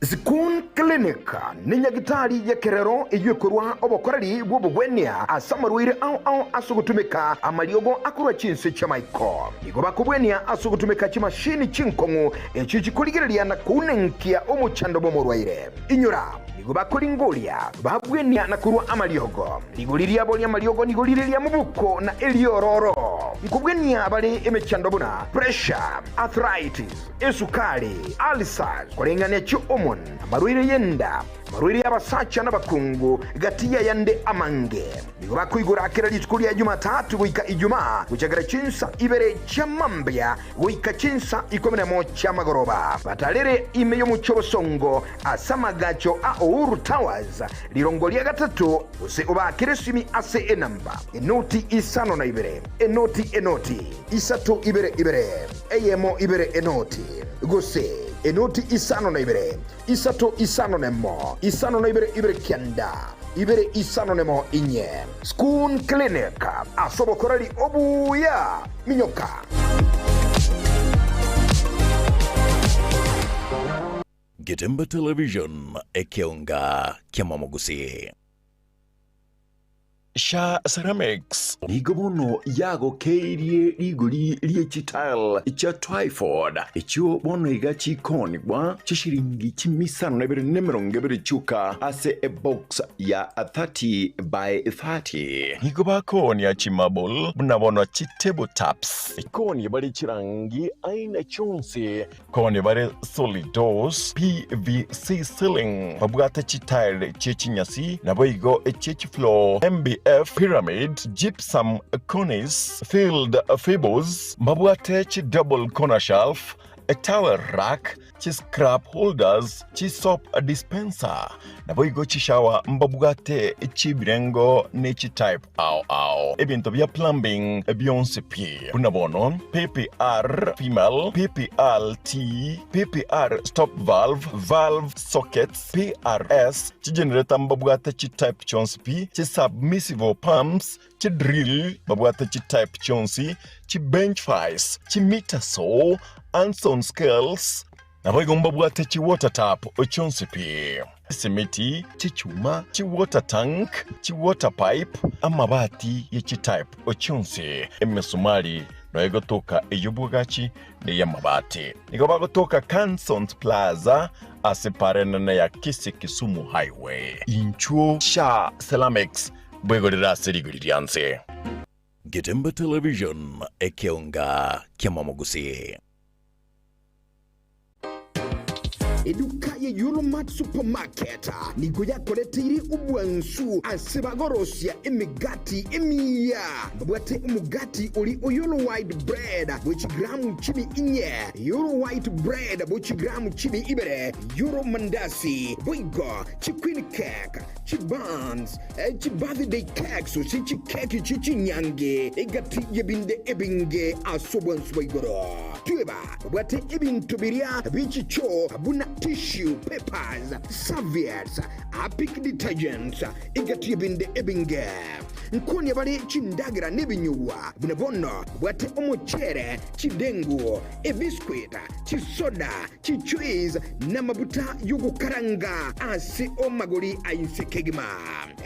Zikun Clinic nĩ nyagitari y'ekerero eyio ekorwa obokoreri bw'obogwenia ase amarwaire ao ao ase ogotumeka amariogo akorwa chinse chi'amaiko. Nigo bakobwenia ase ogotumeka chimashini chinkong'u echio chikorigereria na kounenkia omochando bw'omorwaire. Inyora, nigo bakoringoria, babwenia na korua amariogo. Rigori riabo ri'amariogo nigo rire ria mobuko na eriororo. Nkobwenia bare emechando buna pressure, arthritis, esukari, ulcers, koreng'ania chi'hormone, amarwaire y'enda, amarwaire y'abasacha n'abakungu, gati y'ayande amange. Nigo bakoigora kera rituko ria Jumatatu goika Ijumaa, gochakera chinsa ibere chia mambia goika chinsa ikomi nemo chi'amagoroba. Batarere ime y'omochie obosongo ase amagacho a Uhuru Towers, rirongo ria gatato, gose obaakere esimi ase enamba, enoti isano na ibere, enoti enoti, isato ibere ibere, eyemo ibere enoti, gose enoti isano na ibere, isato isano nemo, isano na ibere ibere kianda, ibere isano nemo inye. Schoon Clinic, ase obokoreri obuya, minyoka. Getembe Television, ekeonga kiamamogusii. Sha Ceramics nigo bono yagokeirie rigori rie chitile chia Twyford, echio bono iga chikoonigwa chishiringi chimisano na ibere na emerongo ebere chioka ase ebox ya 30 by 30. Nigo bakoonia chimarble buna bono chitable tops. Koonia bare chirangi aina chionsi. Koonia bare solid doors, PVC ceiling, babwate chitile chie chinyasi, naboigo echie chifloor, MBF, pyramid, gypsum, cornice, filled fables, mbabwate chi double corner shelf, a towel rack, chi scrap holders, chi soap dispenser, naboigo chishower mbabwate chibirengo ne chi type ao ao. Ebinto bia plumbing bionsi pi buna bono PPR female, PPRT, PPR stop valve, valve sockets, PRS, chigenerator mbabwate chi type chionsi pi, chi submersible pumps, chi drill babwate chi type chionsi, chi bench vice, chi meter saw, Anson scales, naboigo mbabwate chi water tap chionsi pi, esimiti, chichuma, chi water tank, chi water pipe, amabati ye chi type chionsi, emesumari noyo egotoka ey'obwagachi na ey'amabati. Nigo bagotoka Cansons Plaza ase para enene ya Kisii Kisumu Highway. Inchuo Sha Ceramics bwegorere ase rigori ria nse. Getembe Television, ekeonga ki'amamogusi. Eduka ye Yulmart Supermarket nigo yakoreteire obwansu ase bagorosia emegati emiya. Babwate omogati ori o Yolo White Bread bwe chigramu chimi inye, Yolo White Bread bwe chigramu chimi ibere, Yolo Mandasi, boigo chiqueen cake, chibuns, chibirthday cakes gose chikeki chie chinyangi, egati y'ebinde ebinge ase obwansu bwa igoro. Tweba babwate ebinto biria bie chichoo buna tissue papers, serviettes, Harpic detergents, egati y'ebinde ebinge. Nkonia bare chindagera nebinyugwa, buna bono babwate omochere, chidengu, ebiscuit, chisoda, chijuice, namabuta y'ogokaranga ase amagori a inse kegima.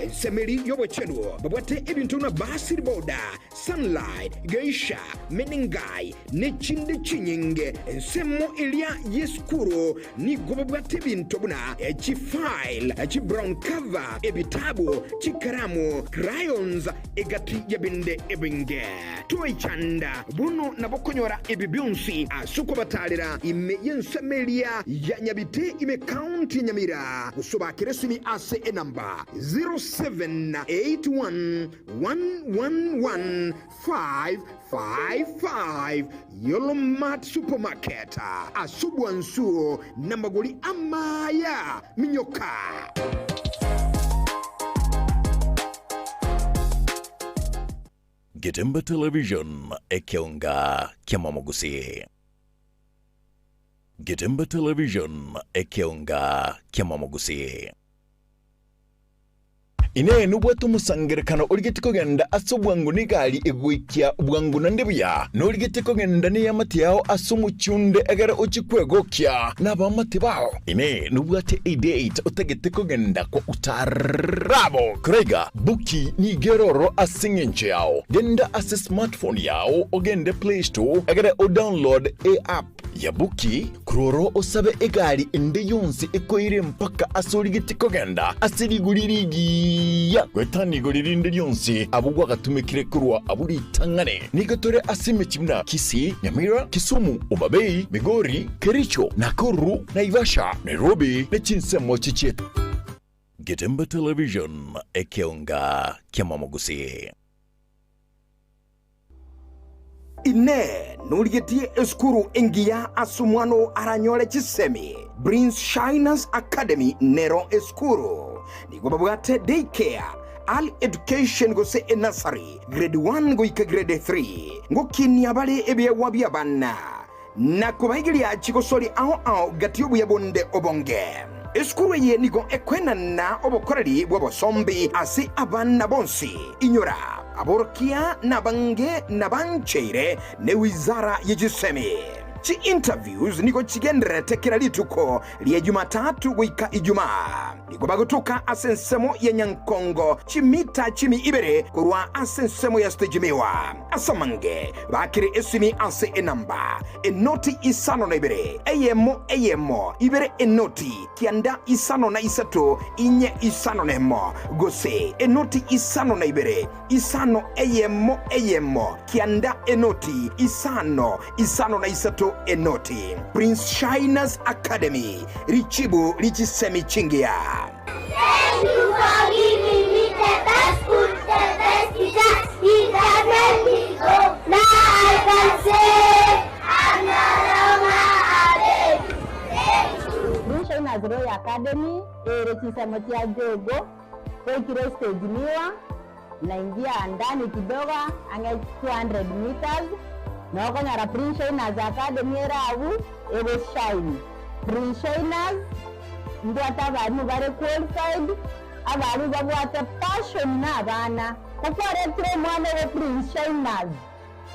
Ensemo eria y'obochenu babwate ebinto buna Basil Powder, Sunlight, Geisha, Menengai, nechinde chinyinge. Ensemo eria y'esukuru nigo babwate ebinto buna chifile, chibrown cover, ebitabu, chikaramu, crayons, egati y'ebinde ebinge. Toichanda bono nabo konyora ebi bionsi ase okobatarera ime y'ensemo eria ya Nyabite ime County ya Nyamira gose obakere esimi ase enamba 0781 111 555 Yolo Mart Supermarket ase obwansu namagori amaya minyoka. Getembe Television, ekeonga ki'amamogusi. Getembe Television, ekeonga ki'amamogusi. Inee! Nobwate omosangererekano origetie kogenda ase obwango negari egoikia bwango naende buya? Norigetie kogenda neamate yao ase omochie onde egere ochie kwegokia nabaamate bao? Inee! Nobwate edate otagete kogenda kwa utarabo? Koraiga, Buki nigo ere ororo ase engencho yao. Genda ase smartphone yao ogende Play Store egere odownload eapp ya Buki, korwa ororo osabe egari ende yonsi ekoire mpaka ase origetie kogenda ase rigori rigiya goetania igori rinde rionsi abwo gwagatumekire korwa abwo ritang'ani. Nigo tore ase emechie buna Kisii, Nyamira, Kisumu, Homa Bay, Migori, Kericho, Nakuru, Naivasha, Nairobi ne chinsemo chichiete. Getembe Television, ekeonga ki'amamogusi. Inee! Norigetie esukuru engiya ase omwana oo aranyore chisemi? Prince Shiners Academy nero esukuru. Nigo babwate day care, early education gose enursery, grade 1 goika grade 3. Ngokinia bare ebiegwa bi'abana. Na kobaigeria chigosori ao ao gati y'obuya bonde obonge. Esukuru eye nigo ekoenana obokoreri bw'obosombi ase abana bonsi. Inyora, aborokia nabange nabancheire ne wizara ye chisemi. Chi interviews nigo chigendererete kera rituko ria Jumatatu goika Ijumaa. Nigo bagotoka ase ensemo ya Nyankongo chimita chimi ibere korwa ase ensemo ya Stage Miwa. Ase amange bakire esimi ase enamba, enoti isano na ibere, eyemo eyemo, ibere enoti, kianda isano na isato, inye isano nemo, gose enoti isano na ibere, isano eyemo eyemo, kianda enoti, isano, isano na isato enoti. Prince Shiners Academy, richibu richisemi chingiya. Thank you for giving me the best school, the best teacher. It has made me go. Now I can say I'm no longer a baby. Thank you. Prince Shiners Royal Academy ere chisemo chia Jogo oikire stage miwa naingia ndani kidogo ang'e 200 meters nokonyora Prince Shiners Academy ere abwo egoshine. Prince Shiners mbwate abarimu bare qualified, abarimu babwate passion na abana. Kokwaretire omwana obo Prince Shiners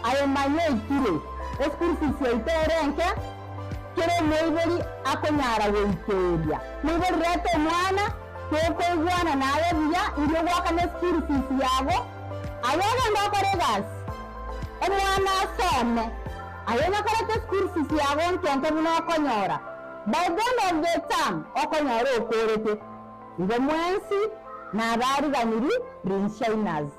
aye manya oikire eschool fees yaito ere enke, kera omoibori akonyara goikeria. Moibori reta omwana, tokoigwana naye buya, indio goakana eschool fees yago, aye ogende okore egasi, omwana asome, aye onyakorete eschool fees yago nke nke buna okonyora. By the end of the term okonyora okorete. Igo mwensi nabariganiri Prince Shiners.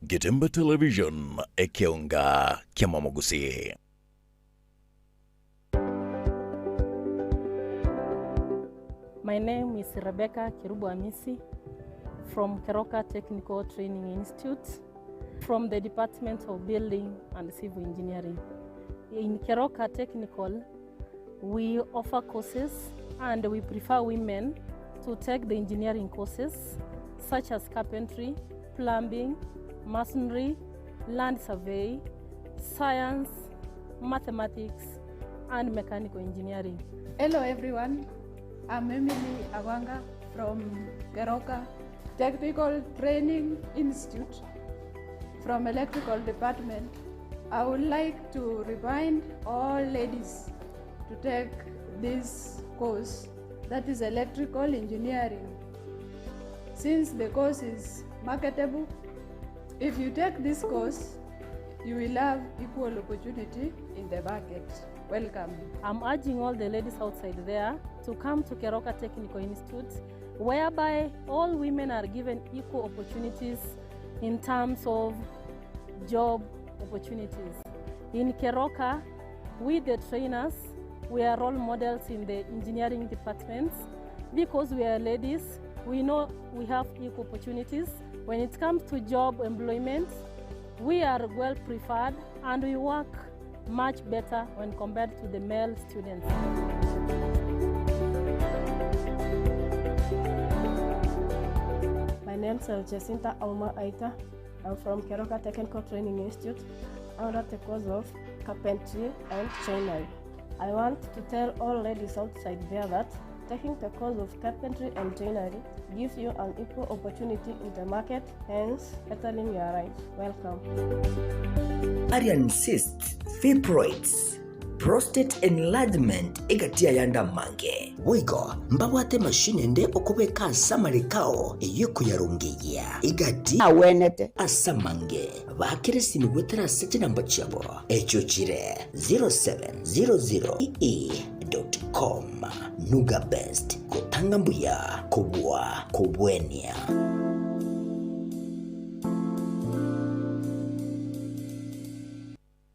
Getembe Television, ekeonga ki'amamogusi. My name is Rebecca Kerubo Amisi from Keroka Technical Training Institute from the Department of Building and Civil Engineering. In Keroka Technical, we offer courses and we prefer women to take the engineering courses such as carpentry, plumbing, masonry, land survey, science, mathematics, and mechanical engineering. Hello everyone, I'm Emily Awanga from Keroka Technical Training Institute from Electrical Department. I would like to remind all ladies to take this course, that is electrical engineering. Since the course is marketable, if you take this course, you will have equal opportunity in the market. Welcome. I'm urging all the ladies outside there to come to Keroka Technical Institute, whereby all women are given equal opportunities in terms of job opportunities. In Keroka, we the trainers, we are role models in the engineering departments because we are ladies, we know we have equal opportunities. When it comes to job employment, we are well preferred and we work much better when compared to the male students. My name is Jacinta Auma Aita. I'm from Keroka Technical Training Institute under the course of carpentry and joinery. I want to tell all ladies outside there that taking the course of carpentry and joinery gives you an equal opportunity in the market, hence bettering your life. Welcome. Ovarian cysts, fibroids, prostate enlargement egati y'ayande amange. Boigo mbabwate emashini ende okobeka ase amareko ao eyio ekoyarongeyia egati Agwenete. ase amange. Baakere esimi goetera ase chinamba chiabo echio chire 0700.com. Nuga Best, gotanga mbuya kobua kobwenia.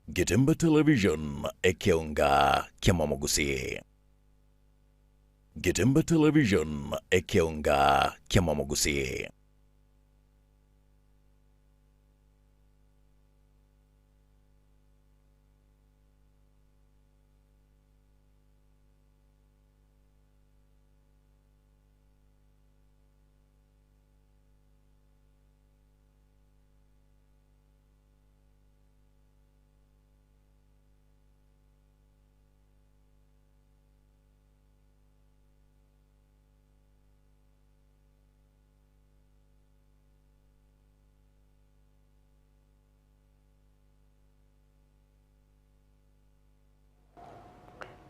Getembe Television, ekeonga kiamamogusii. Getembe Television, ekeonga kiamamogusii.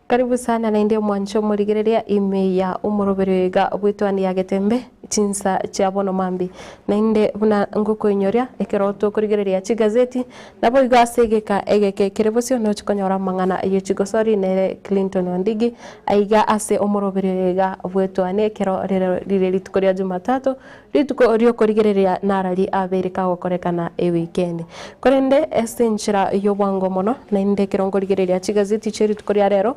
Karibu sana naende omwancho omorigereria ime ya omoroberio iga bwetwani ya Getembe chinsa chia bono mambi naende buna ngokoinyoria ekero tokorigereria chigazeti nabo igo ase egeka egeke kere bosio nochikonyora amang'ana ye chigosori nere Clinton Ondigi aiga ase omoroberio iga bwetwani ekero rero rire rituko ria Jumatatu rituko riokorigereria narari abeire kagokorekana ewikendi korende ase enchera ya obwango mono naende ekero nkorigereria chigazeti chia rituko ria rero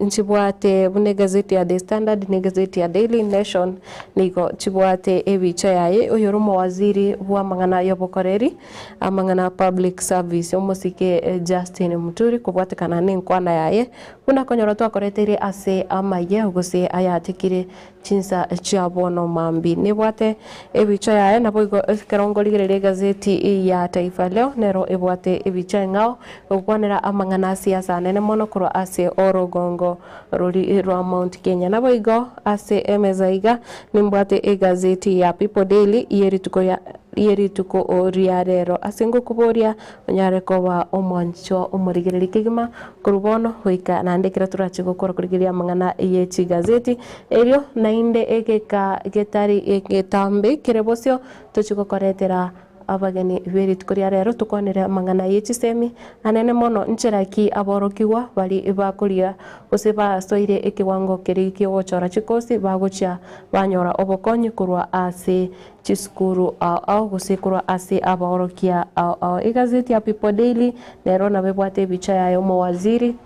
nchibwate buna egazeti ya The Standard na egazeti ya Daily Nation nigo chibwate ebicha yaye oyo ore omowaziri bwa amang'ana ya obokoreri amang'ana public service omosike Justin Muturi kobwatekana na enkwana yaye buna konyora twakoreteire ase amaye gose ayatekire chinsa chia bono mambi nebwate ebicha yaye nabo igo ekero nkorigereria egazeti ya Taifa Leo nero ebwate ebicha eng'ao gokwanera amang'ana a siasa anene mono korwa ase orogongo rori rwa Mount Kenya nabo igo ase emeza iga nimbwate egazeti ya People Daily yerituko ya yerituko ria rero ase ngokoboria onyare koba omwancho omorigereria kegima korwa bono goika naende ekero torache gokora korigereria amang'ana ye chigazeti erio naende egeka getari egetambe kere bosio tochi gokoretera Abageni be rituko ria rero tokwanere amang'ana ye chisemi anene mono nchera ki aborokigwa bari bakoria gose basoire ekewango keria kiogochora chikosi bagochia banyora obokonyi korwa ase chisukuru ao ao gose korwa ase abaorokia ao ao. Egazeti ya People Daily nero nabo ebwate ebicha yaye omowaziri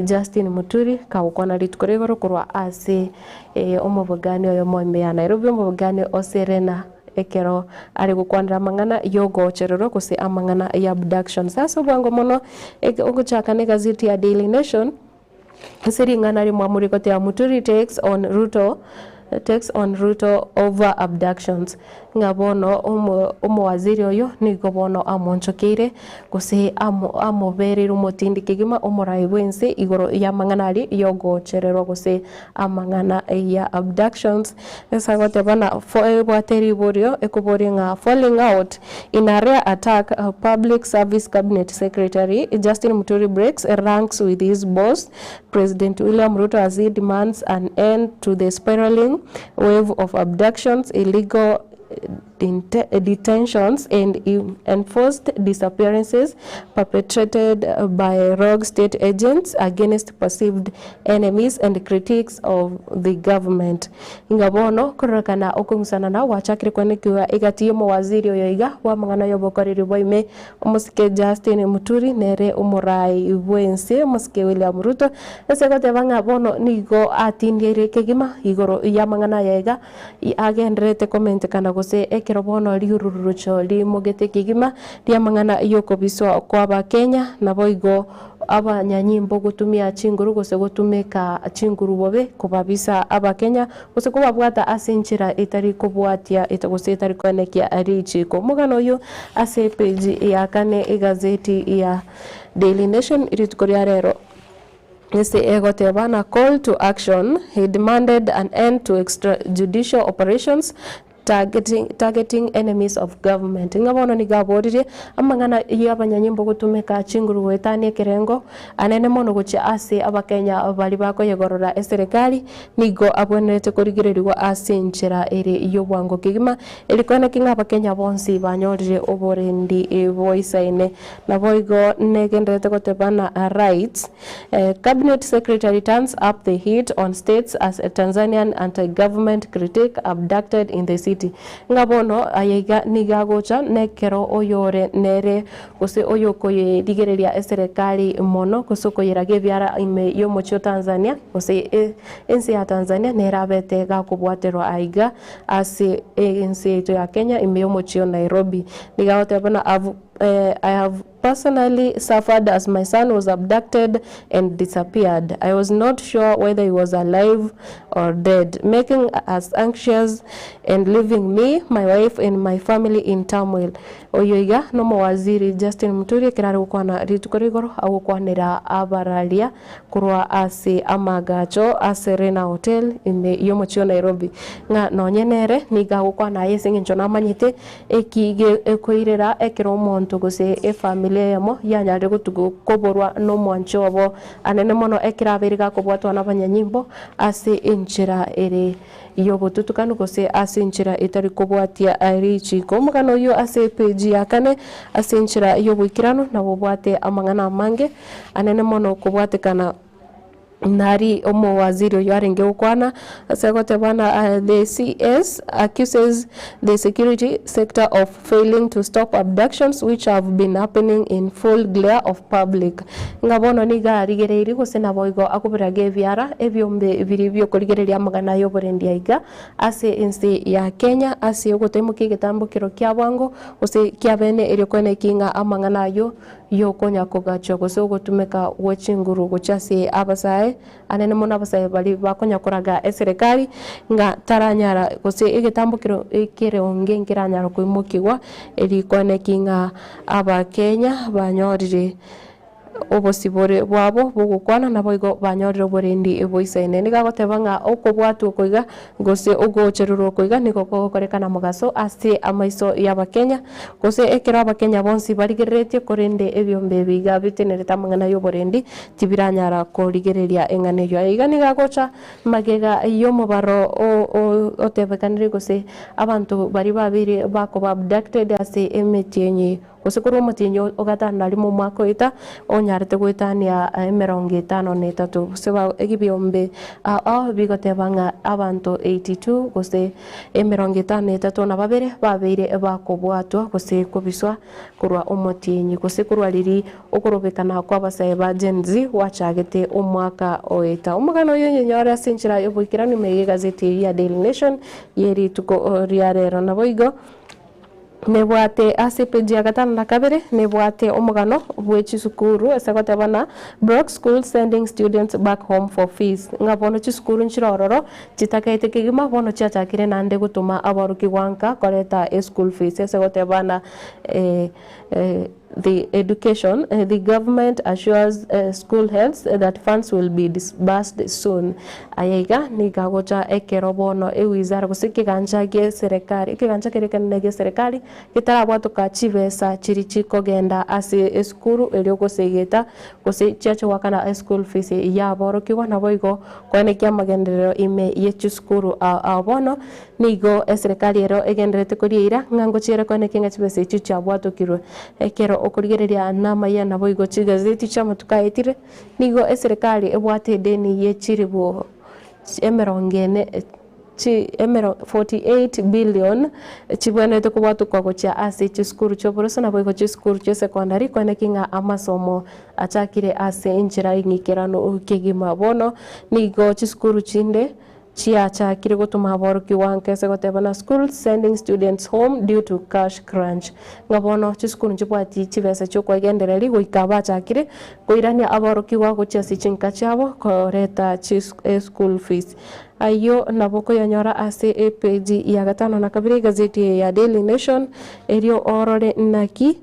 Justin Muturi kagokwana rituko ria igoro korwa ase omobogani oyomo ime ya Nairobi omobogani o Serena ekero are gokwanera amang'ana yogochererwa gose amang'ana ya abductions. Ase obwango mono ogochaka na egazeti ya Daily Nation ase ring'ana rimwamu rigoteba Muturi takes on Ruto takes on Ruto over abductions. Ng'a bono omowaziri oyo nigo bono amonchokeire gose amobereire omotindi kegima omorai bw'ense igoro y'amang'ana aria y'ogochererwa gose amang'ana ya abductions. Ase agoteba ng'a ebwate riborio ekoboria ng'a falling out in a rare attack, Public Service Cabinet Secretary Justin Muturi breaks ranks with his boss President William Ruto as he demands an end to the spiraling wave of abductions, illegal detentions and enforced disappearances perpetrated by rogue state agents against perceived enemies and critics of the government. Ng'a bono kororekana okong'usana nao gwachakire kwenekiwa egati y'omowaziri oyo iga bw'amang'ana y'obokoreri bwa ime omosike Justin Muturi nere omorai bw'ense omosike William Ruto ase goteba ng'a bono nigo atindieire kegima igoro y'amang'ana aya iga agendererete komentekana gose ekero bono riurururucho rimogete kegima ri'amang'ana y'okobiswa kw'Abakenya, naboigo abanyanyimbo gotumia chinguru gose gotumeka chinguru bobe kobabisa Abakenya gose kobabwata ase enchera etari kobwatia gose etari koenekia richiko. Omogano oyio ase epeji ya kane egazeti ya Daily Nation rituko ria rero. Ase egoteba na call to action, he demanded an end to extrajudicial operations targeting, targeting enemies of government. Ng'a bono nigo aboririe amang'ana y'abanyanyimbo gotumeka chinguru goetania ekerengo anene mono gochia ase abakenya baria bakoyegorora eserekari nigo abwenerete korigererigwa ase enchera ere y'obwango kegima eri koeneki ng'a abakenya bonsi banyorire oborendi boisaine. Naboigo negendererete goteba na rights Cabinet secretary turns up the heat on states as a Tanzanian anti-government critic abducted in the city. Ng'a bono ayaiga nigo agocha nekero oyore nere gose oyokoyerigereria eserekari mono gose okoyeraga ebiara ime y'omochie o Tanzania gose ense ya Tanzania nere abete gakobwaterwa aiga ase ense yaito ya Kenya ime y'omochie o Nairobi. Nigo agoteba buna I have personally suffered as my son was abducted and disappeared. I was not sure whether he was alive or dead, making us anxious and leaving me, my wife and my family in turmoil. Oyo iga nomowaziri Justin Muturi ekero are gokwana rituko ria igoro agokwanera abararia korwa ase amagacho a Serena Hotel ime y'omochie o Nairobi ng'a nonye nere nigo agokwana aye ase eng'encho namanyete Eki gekoirera ekero omonto gose efamiri eyemo yanyarire gotuga koborwa nomwanchi obo anene mono ekero abeire gakobwatwa nabanyanyimbo ase enchera ere y'obotutukanu gose ase enchera etari kobwatia richiko. Omogano oyio ase epeji ya kane ase enchera y'oboikeranu nabo obwate amang'ana amange anene mono kobwatekana Nari omowaziri oyio arenge gokwana ase goteba na the CS accuses the security sector of failing to stop abductions which have been happening in full glare of public. Ng'a bono nigo arigereirie gose naboigo akoberaga ebiara ebiombe biria biokorigereria amagana y'oborendi aiga ase ense ya Kenya ase ogotaimokia egetambokero kia bwango gose kia bene erio koenekia ng'a amang'ana ayio y'okonya kogachwa gose ogotumeka gwe chinguru gochia ase abasae, anene mono abasae baria bakonya koraga eserekari, ng'a taranyara gose egetambo kero ekeronge nkeranyara koimokigwa, erikwane ki ng'a abakenya banyorire. Obosibore bwabo bogokwana naboigo banyorire oborendi boisaine. Nigo agoteba ng'a okobwatwa oko iga gose ogochererwa oko iga nigo kogokorekana mogaso ase amaiso y'Abakenya, gose ekero Abakenya bonsi barigereretie, korende ebiombe ebi iga bitenerete amang'ana y'oborendi tibiranyara korigereria eng'ana eyio. Aya iga nigo agocha magega y'omobaro otebekanire gose abanto baria babeire bakoba abducted ase emetienyi Gose korwa omotienyi o gatano na rimo omwaka oeta, onyarete goetania emerongo etano na etato, gose ebiombe ao bigoteba ng'a abanto 82 gose emerongo etano na etato na babere babeire bakobwatwa gose kobiswa korwa omotienyi gose korwa riria okorobekana kw'abasae ba Gen Z gwachagete omwaka oeta. Omogano oyo onyonyore ase enchera y'oboikeranu ime y'egazeti eyio ya Daily Nation ye rituko ria rero. Naboigo. Nebwate ase epeji ya gatano na kabere nebwate omogano bwe chisukuru ase goteba na Broke schools sending students back home for fees ng'a bono chisukuru nchire ororo chitakaete kegima bono chiachakire naende gotoma aborokigwa nka koreta eschool fees ase goteba na The education the government assures school heads that funds will be disbursed soon. Aya iga nigo agocha ekero bono ewizara gose ekegancha gie serekari ekegancha keria ekenene gie serekari getarabwatoka chibesa chiria chikogenda ase esukuru erio gosegeta gose chiache goakana eschool fees yaborokigwa naboigo koenekia amagenderero ime ye chisukuru ao ao bono Nigo eserekari ero egendererete koria eira ng'a ngochiere koeneki ng'a chibesa echio chiabwatokirwe. Ekero okorigereria namaya naboigo chigazeti chi'amatuko aetire, nigo eserekari ebwate edeni ye chiribu emerongo ene chi emero 48 billion chibwenerete kobwatokwa gochia ase chisukuru chi'oboroso naboigo chisukuru chi'esekondari koeneki ng'a amasomo achakire ase enchera eng'ikeranu kegima. Bono nigo chisukuru chinde Chiachakire gotoma aborokigwa nka ase goteba na schools sending students home due to cash crunch. Ng'a bono chisukuru nchibwati chibesa chiokwegendereria goika bachakire koirania aborokigwa gochia ase chinka chiabo koreta school fees. Ayio nabo okoyanyora ase epeji ya gatano na kabere egazeti eye ya Daily Nation erio orore naki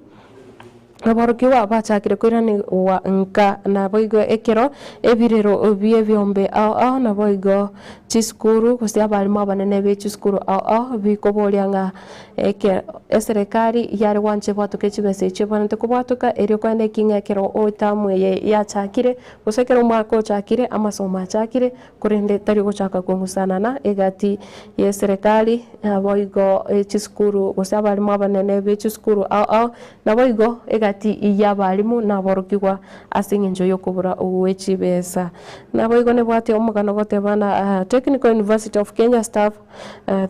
Aborokigwa bachakire koiranigwa nka, naboigo ekero ebirero bi'ebiombe ao ao, naboigo chisukuru gose abalimu abanene be chisukuru ao ao bikoboria ng'a eke eserekari yare gwancha ebwatoke chibesa echio ebwenerete kobwatoka erio korende eki ng'a ekero etamu eye yachakire gose ekero omwaka ochakire amasomo achakire Korende tari gochaka kong'usanana egati y'eserekari, naboigo chisukuru gose abalimu abanene be chisukuru ao ao, naboigo egati y'abalimu na aborokigwa ase eng'encho y'okobura gwe chibesa. Naboigo nebwate omogano goteba na Technical University of Kenya staff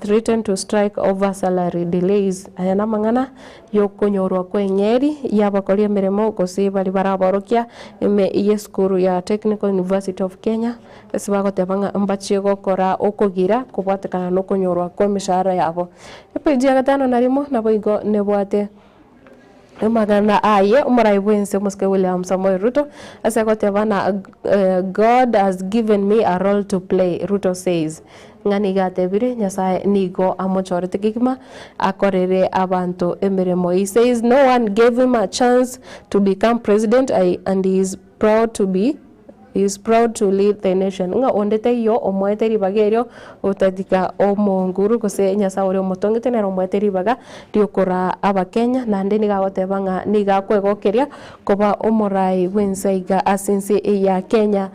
threaten to strike over salary delays. Aya namang'ana y'okonyorwa kw'eng'eri y'abakori emeremo gose baria baraborokia ime y'esukuru ya Technical University of Kenya, ase bagoteba ng'a mbachie gokora okogira kobwatekana nokonyorwa kw'emeshahara yabo. Epeji ya gatano na rimo naboigo nebwate amang'ana aye omorai bw'ense omosike William Samoei Ruto ase agoteba ng'a God has given me a role to play, Ruto says. Ng'a nigo atebire, Nyasae nigo amochorete kegima akorere abanto emeremo. He says no one gave him a chance to become president and he is proud to be he is proud to lead the nation. Ng'a onde taiyo omoete ribaga erio otatiga omonguru gose Nyasae oria omotongete nere omoete ribaga riokoraa abakenya naende nigo agoteba ng'a nigo akwegokeria koba omorai bw'ense iga ase ense eye ya Kenya.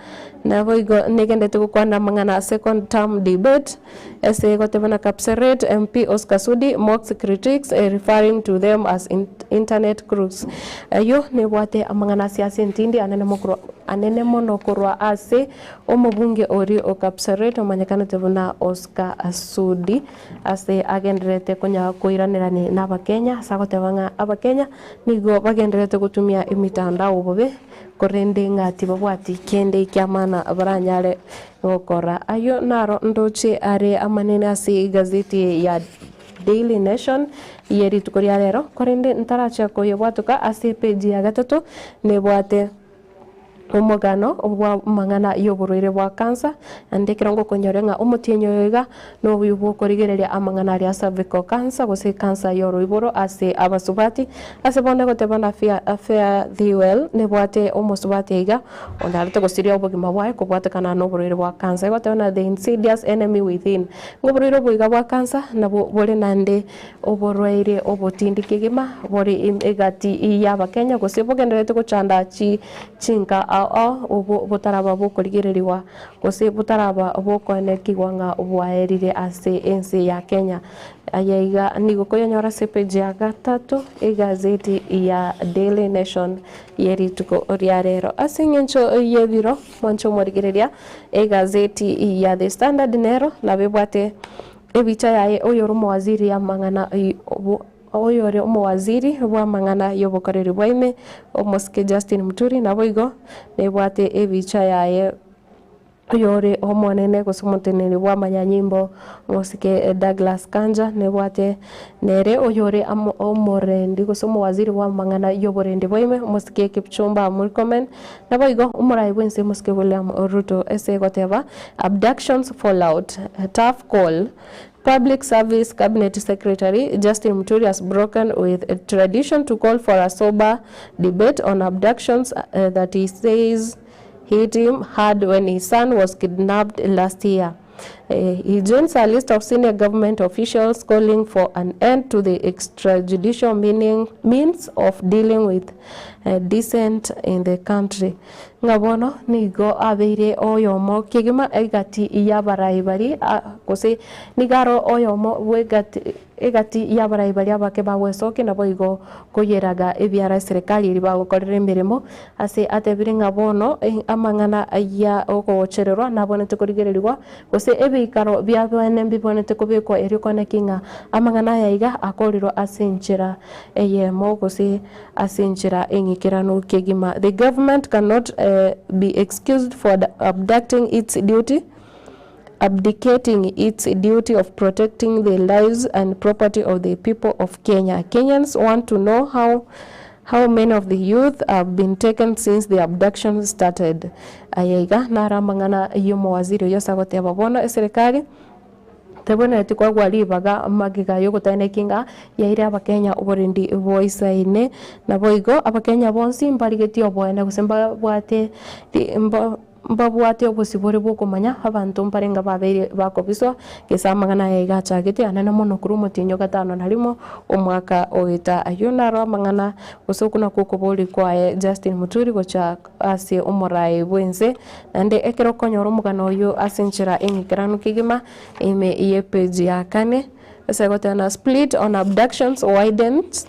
Naboigo negenderete gokwana amang'ana a second term debate ase egoteba na Kapseret MP Oscar Sudi mocks critics referring to them as internet crooks. Ayio nebwate amang'ana ase ase entindi anene mokorwa anene mono korwa ase omobunge oria o Kapseret omanyekanete buna Oscar Sudi ase agendererete konya koiranerani na abakenya ase agoteba ng'a abakenya nigo bagendererete gotumia emitandao bobe Korende ng'a tibabwati kende ki'amana baranyare gokora. Ayio naro ndoche are amanene ase egazeti eye ya Daily Nation ye rituko ria rero, korende ntarachia koyebwatoka ase epeji ya gatato nebwate. Omogano bw'amang'ana y'oborwaire bwa kansa, naende ekero ngokonyora ng'a omotienyi oyo iga nobuya bw'okorigereria amang'ana aria a cervical cancer gose ekansa y'oroiboro ase abasubati. Ase bono egoteba na fare thee well nebwate omosubati iga onyarete gosiria obogima bwaye kobwatekana noborwaire bwa kansa. Egoteba na the insidious enemy within ng'a oborwaire obo iga bwa kansa nabwo bore naende oborwaire obotindi kegima bore egati y'abakenya gose bogendererete gochanda chi Chinka ao ao obwo botaraba bokorigererigwa, gose botaraba bokoenekigwa ng'a bwaerire ase ense ya Kenya. Aya iga nigo koyanyora ase epeji ya gatato egazeti ya Daily Nation ye rituko ria rero. Ase eng'encho y'ebiro mwanche omorigereria, egazeti ya The Standard nero nabo ebwate ebicha yaye oyore omowaziri amang'ana Oyore omowaziri bw'amang'ana y'obokoreri bwa ime, omosike Justin Muturi, naboigo nebwate ebicha yaye oyore omonene gose omoteneneri bw'amanyanyimbo omosike Douglas Kanja, nebwate nere oyore omorendi gose omowaziri bw'amang'ana y'oborendi bwa ime omosike Kipchumba Murkomen, naboigo omorai bw'ense omosike William Ruto ase egoteba Abductions fallout, tough call. Public Service Cabinet Secretary Justin Muturi has broken with tradition to call for a sober debate on abductions that he says hit him hard when his son was kidnapped last year. He joins a list of senior government officials calling for an end to the extrajudicial meaning, means of dealing with dissent in the country. Ng'a bono nigo abeire oyomo kegima egati y'abarai baria, gose nigo are oyomo bw'egati egati y'abarai baria abake bagwesokia, naboigo koyeraga ebiara eserekari eria bagokorera emeremo. Ase atebire ng'a bono amang'ana ya ogochererwa nabwenerete korigererigwa, gose ebiikaro bia bene mbibwenerete kobekwa erio kwane ki ng'a amang'ana aya iga akorirwe ase enchera eyemo gose ase enchera eng'ikeranu kegima. The government cannot be excused for abducting its duty abdicating its duty of protecting the lives and property of the people of Kenya. Kenyans want to know how how many of the youth have been taken since the abduction started. Aya iga naro amang'ana y'omowaziri oyio ase agoteba bono eserekari Tebwenereti koegwa ribaga magega y'ogotaeneki ng'a yaire Abakenya oborendi boisaine. Naboigo Abakenya bonsi mbarigetie oboene gose mbabwate mbabwate obosibore bw'okomanya abanto mbarenge babeire bakobiswa gese amang'ana aya iga achagete anene mono korwa omotienyi o gatano na rimo omwaka oeta. Ayio naro amang'ana gose okwo nakwo okoboria kwaye Justin Muturi gocha ase omoraai bw'ense, naende ekero okonyora omogano oyio ase enchera eng'ikeranu kegima, ime y'epeji ya kane, ase egoteba na Split on abductions widens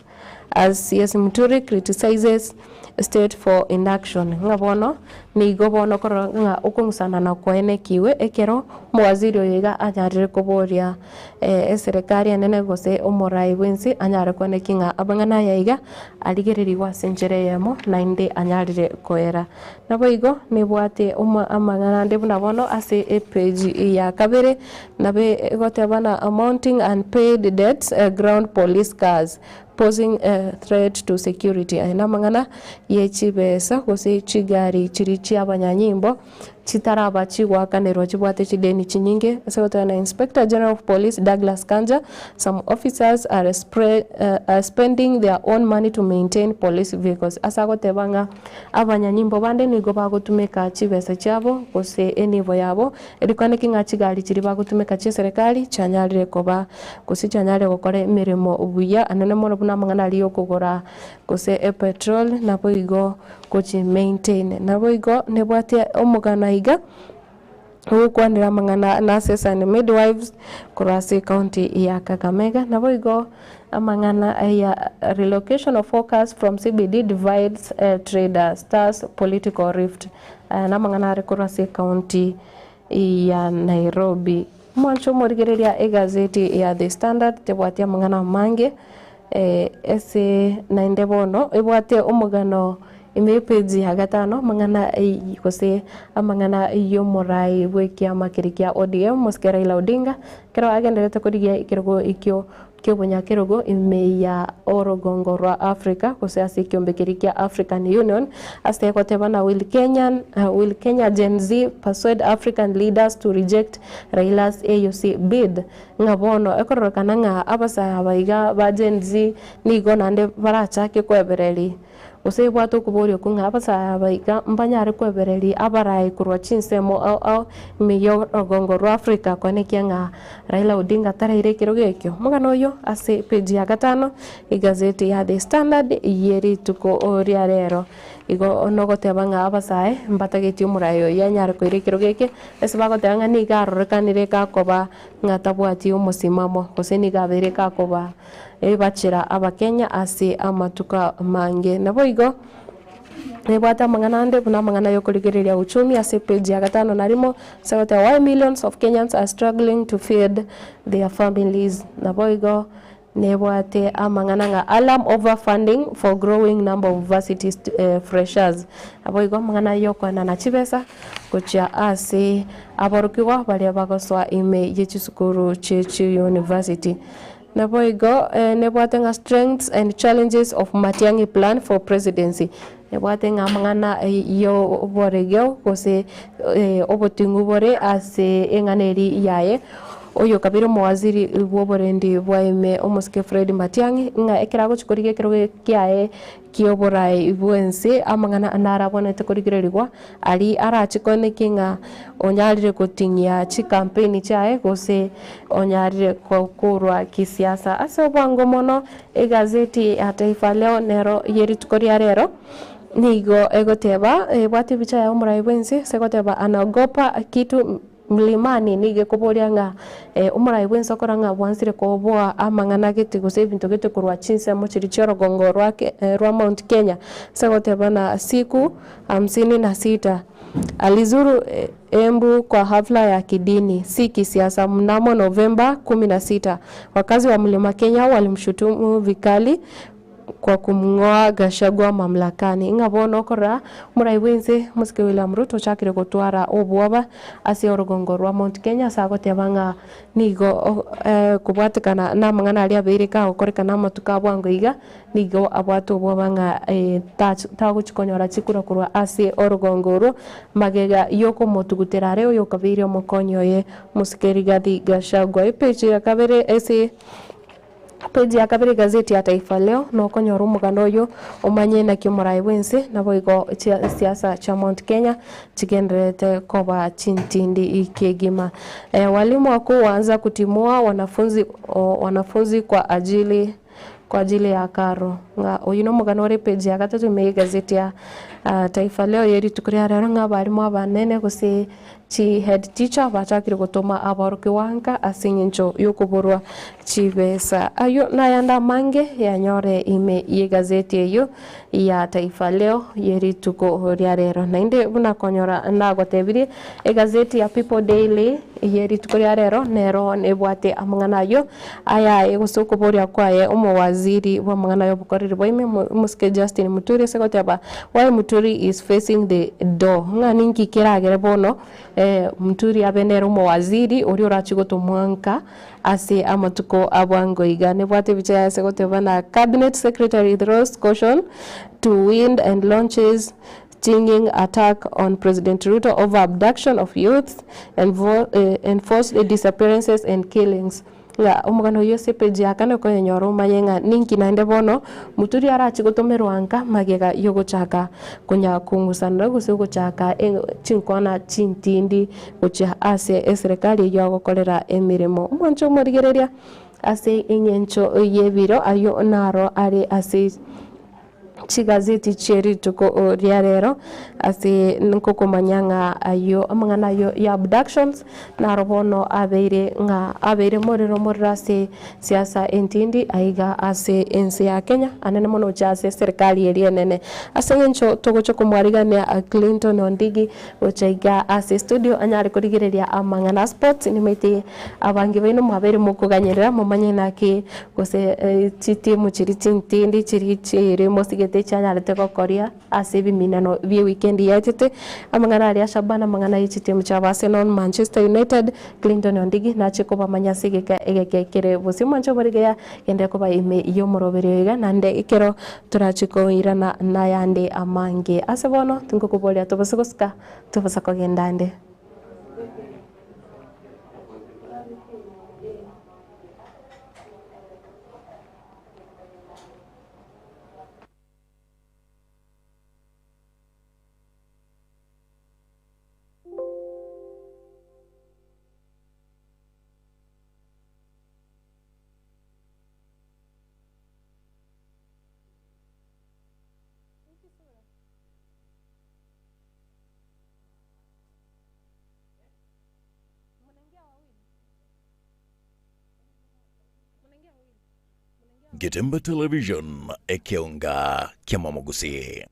as CS Muturi criticizes state for inaction, ng'a bono nigo bono okorora ng'a okong'usanana kwaenekigwe ekero omowaziri oyo iga anyarire koboria Eserekari enene gose omorai bw'ense anyare koenekia ng'a amang'ana aya iga arigererigwe ase enchera eyemo naende anyarire koera. Naboigo nebwate amang'ana ande buna bono ase epeji ya kabere nabo egoteba ng'a mounting unpaid debts ground police cars posing a threat to security. Aya namang'ana ye chibesa gose chigari chiria chi'abanyanyimbo. Chitaraba chigoakanerwa chibwate chideni chinyinge ase goteba na Inspector General of Police Douglas Kanja, some officers are are spending their own money to maintain police vehicles ase agoteba ng'a abanyanyimbo bande nigo bagotumeka chibesa chiabo gose enibo yabo erikwaneki ng'a chigari chiria bagotumeka chieserekari chianyarire koba gose chianyarire gokora emeremo buya anene mono buna amang'ana aria yokogora gose epetrol naboigo gochi maintain. Naboigo nebwate omogano aiga, ogokwanera amang'ana nurses and midwives korwa ase ecounty ya Kakamega. Naboigo amang'ana ya relocation of hawkers from CBD divides traders, stirs political rift. Aya namang'ana are korwa ase ecounty ya Nairobi. Mwanche omorigereria egazeti ya The Standard tebwati amang'ana amange ase naende bono ebwate omogano ime y'epeji ya gatano amang'ana gose amang'ana y'omorai bw'ekiama keria kia ODM Mosike Raila Odinga ekero agendererete korigia ekerogo ekio. ki'obonyakerogo ime ya orogongo rwa Africa gose ase ekiombe keria kia African Union ase egoteba na Will Kenyan Will Kenya Gen-Z persuade African leaders to reject Raila's AUC bid? Ng'a bono ekororekana ng'a abasae aba iga ba Gen-Z nigo naende barachake koebereria Gose ebwate okoboria okwo ng'a abasae aba iga mbanyare kwebereria abaraai korwa chinsemo ao ao ime y'orogongo rwa Africa koenekia ng'a Raila Odinga taraire ekerogo ekio. Omogano oyo ase epeji ya gatano egazeti ya The Standard ye rituko ria rero. Igo nogoteba ng'a abasae mbatageti omoraai oyo anyare koira ekerogo eke ase bagoteba ng'a nigo arorekanire gakoba ng'a tabwati omosimamo gose nigo abeire gakoba Ebachera Abakenya ase amatuko amange. Naboigo nebwate amang'ana ande buna amang'ana y'okorigereria uchumi ase epeji ya gatano na rimo ase egoteba why millions of Kenyans are struggling to feed their families. Naboigo nebwate amang'ana ng'a alarm over funding for growing number of varsity freshers. Naboigo amang'ana y'okoenana chibesa gochia ase aborokigwa baria bagosoa ime ye chisukuru chie chiuniversity. Naboigo nebwate ng'a Strengths and Challenges of Matiang'i Plan for Presidency, nebwate ng'a amang'ana y'oboregeo gose oboting'u bore ase eng'ana eria yaye, oyokabire omowaziri bw'oborendi bwa ime omosike Fred Matiang'i, ng'a ekero agochia korigia ekerogo kiaye ki'oboraai bw'ense amang'ana narabwanete korigererigwa Aria arache koenekia ng'a onyarire goting'ia chikampeini chiaye gose onyarire korwa kisiasa. Ase obwango mono egazeti ya Taifa Leo nero ye rituko ria rero nigo egoteba ebwate ebicha ya omorai bwense ase egoteba anaogopa kitu Mlimani nigo ekoboria ng'a omorai bwense okora ng'a bwansire koboa amang'ana gete gose ebinto gete korwa chinsemo chiria chi'orogongo rwa Mount Kenya ase goteba na siku hamsini na sita alizuru Embu kwa hafla ya kidini si kisiasa mnamo Novemba 16 wakazi wa Mlima Kenya walimshutumu vikali kwa kumng'oa Gachagua mamlakani. Ng'a bono okorora omorai bw'ense Mosike William Ruto ochakire gotwara obwoba ase orogongo rwa Mount Kenya ase agoteba ng'a nigo kobwatekana namang'ana aria abeire kagokorekana amatuko a bwango iga nigo abwate obwoba ng'a tagochi konyora chikura korwa ase orogongo orwo magega yokomotugutera are oyokabeire omokonyi oye Mosike Rigathi Gachagua. Epeji ya kabere ase Peji ya kabere egazeti ya Taifa Leo nokonyora omogano oyo omanye naki omoraai bwense naboigo chisiasa chia Mount Kenya chigendererete koba chintindi kegima. Walimu wakuu waanza kutimua wanafunzi wanafunzi kwa ajili kwa ajili ya karo. Ng'a oyio nomogano ore epeji ya gatato ime yegazeti ya Taifa Leo ye rituko ria rero ng'a abalimu abanene gose Chi head teacher bachakire gotoma aborokigwa nka ase eng'encho y'okoborwa chibesa. Ayio nayande amange yanyore ime y'egazeti eyio ya Taifa Leo ye rituko ria rero. Naende buna konyora nagotebirie, egazeti ya People Daily ye rituko ria rero nero nebwate amang'ana ayio ayaye gose okoboria kwaye omowaziri bw'amang'ana y'obokoreri bwa ime Omosike Justin Muturi ase goteba Why Muturi is facing the door ng'a ninki keragere bono Muturi abe nere omowaziri oria orachie gotomwa nka ase amatuko a bwango iga. Nebwate ebicha yaye ase goteba na Cabinet Secretary throws caution to wind and launches stinging attack on President Ruto over abduction of youths, enforced disappearances and killings. Ng'a omogano oyio ase epeji ya kane okoyenyora omanye ng'a ninki naende bono Muturi arache gotomerwa nka magega yogochaka konya kong'usanera gose gochaka chinkwana chintindi gochia ase eserekari eyio agokorera emeremo. Omwancho omorigereria ase eng'encho y'ebiro ayio naro are ase chigazeti chie rituko ria rero ase nkokomanya ng'a ayio amang'ana ayio ya abductions naro bono abeire ng'a abeire morero morero ase siasa entindi aiga ase ense ya Kenya anene mono gochia ase eserikali eria enene. Ase eng'encho togocha komwarigania Clinton Ondigi gocha iga ase estudio anyare korigereria amang'ana a sports nimaete abange baino mwabeire mokoganyerera momanye naki Gose chitimu chiria chintindi chiria chiria mosigete. echianyarete gokoria ase ebiminano bie weekend yaetete. Amang'ana aria Shabana amang'ana ye chitimu chiabo Arsenal, Manchester United, Clinton Ondigi nache kobamanya ase egeka egeke kere bosio. Mwanche omorigeya gende koba ime y'omoroberio iga naende ekero torache koirana nayande amange. Ase bono tingokoboria tobose gosika tobosa kogenda ande. Getemba Television, ekeonga kiamamogusii.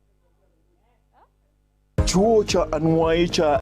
Chuo cha anuai cha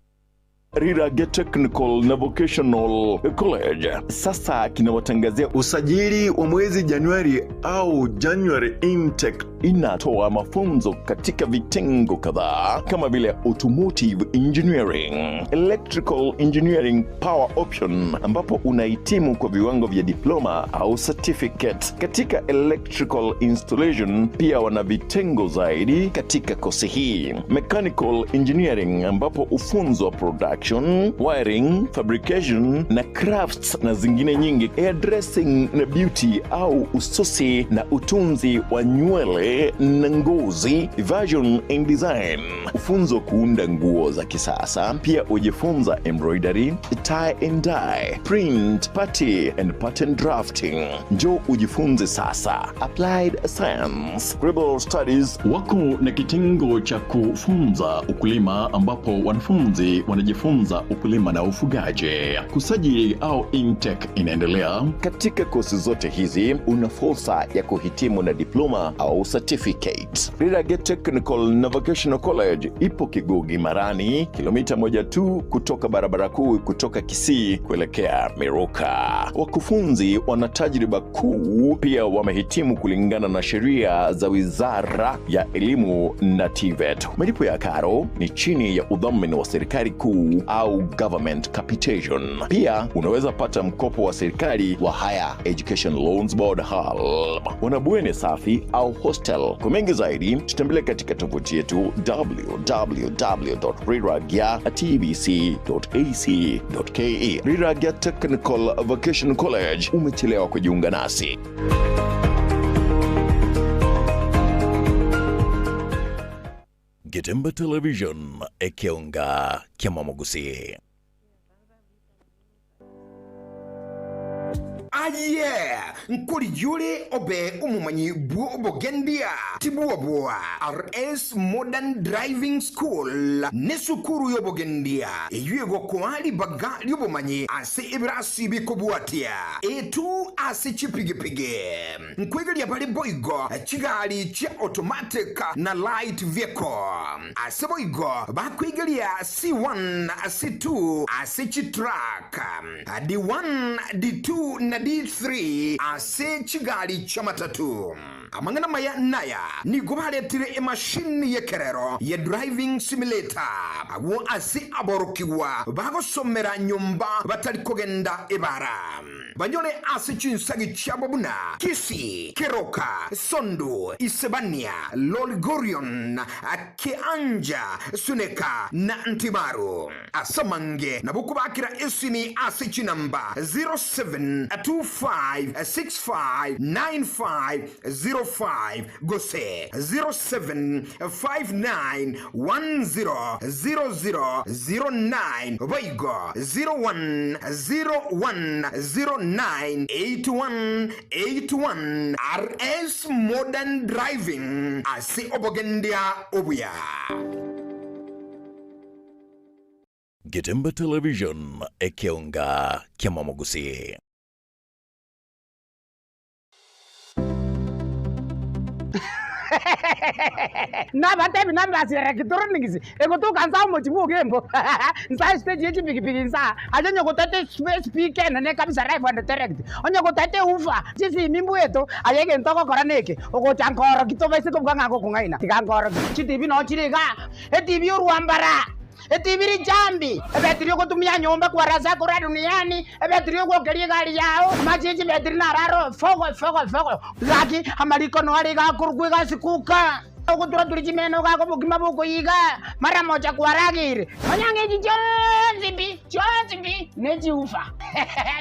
Rirage Technical na Vocational College sasa kinawatangazia usajili wa mwezi Januari au January intake. Inatoa mafunzo katika vitengo kadhaa kama vile automotive engineering, electrical engineering power option, ambapo unahitimu kwa viwango vya diploma au certificate katika electrical installation. Pia wana vitengo zaidi katika kosi hii, mechanical engineering, ambapo hufunzwa production, wiring, fabrication na crafts na zingine nyingi, hairdressing na beauty au ususi na utunzi wa nywele na ngozi, fashion and design, ufunzo kuunda nguo za kisasa. Pia hujifunza embroidery, tie and dye, print, party and pattern drafting. Njoo ujifunze sasa. Applied Science, Global Studies wako na kitengo cha kufunza ukulima ambapo wanafunzi wanajifunza ukulima na ufugaji. Kusajili au intake inaendelea. Katika kosi zote hizi una fursa ya kuhitimu na diploma au certificate. Rirage Technical na Vocational College ipo Kigugi Marani, kilomita moja tu kutoka barabara kuu kutoka Kisii kuelekea Miruka. Wakufunzi wana tajriba kuu, pia wamehitimu kulingana na sheria za Wizara ya Elimu na TVET. Malipo ya karo ni chini ya udhamini wa serikali kuu au government capitation. Pia unaweza pata mkopo wa serikali wa Higher Education Loans Board HELB. Wana bweni safi au hostel. Kwa mengi zaidi, tutembelee katika tovuti yetu www.riragya.tbc.ac.ke. Riragya Technical Vocational College, umechelewa kujiunga nasi. Getemba Television, ekeonga kiamamogusi. Aye, nkorigia ore obe omomanyi bw'obogendia tibwobwoa. RS Modern Driving School nesukuru y'obogendia eyio egokoa ribaga ri'obomanyi ase ebirasi bikobwatia A2 ase chipigipigi. Nkwegeria bare boigo chigari chia automatic na light vehicle. Ase boigo bakwegeria C1, C2 ase chitruck, D1, D2 na D3 ase chigari chi'amatatu. Amang'ana amaya naya, nigo baretire emashini y'ekerero ye driving simulator agwo ase aborokigwa bagosomera nyomba batari kogenda ebara. Banyore ase chinsagi chiabo buna Kisii, Keroka, Sondu, Isebania, Lolgorion, Keanja, Suneka, na Ntimaru. Ase amange nabo kobakera esimi ase chinamba 0725659505 gose 0759100009 boigo 0101098181 RS Modern Driving ase obogendia obuya. Getemba Television, ekeonga kiamamogusii. Nabatebi Numbers Electronics egotoka nsa omochie bwa Ogembo nsa estage ye chipikipiki nsa aye onye gotete espeaker enene kabisa live and direct onye gotete ewoofer chisimi mbweto aye egento ogokora neke ogocha nkoroki tobaise kobuga ng'a ngokong'aina tiga nkoroki chitibi noo chire igaa etibi orwambara Etibi richambi, ebetiri ogotumia nyomba kwarasa korwa duniani, ebetiri ogwokeria egari yao, amache ye chibetiri naro aro fogo fogo fogo. Gaki amariko noare iga akorokwa egasi kuka, ogotura-turia chimeno gaka obokima bokoiga, mara mocha kwarageire. Nonya ng'echi chionsi pi, chionsi pi, nechiufa.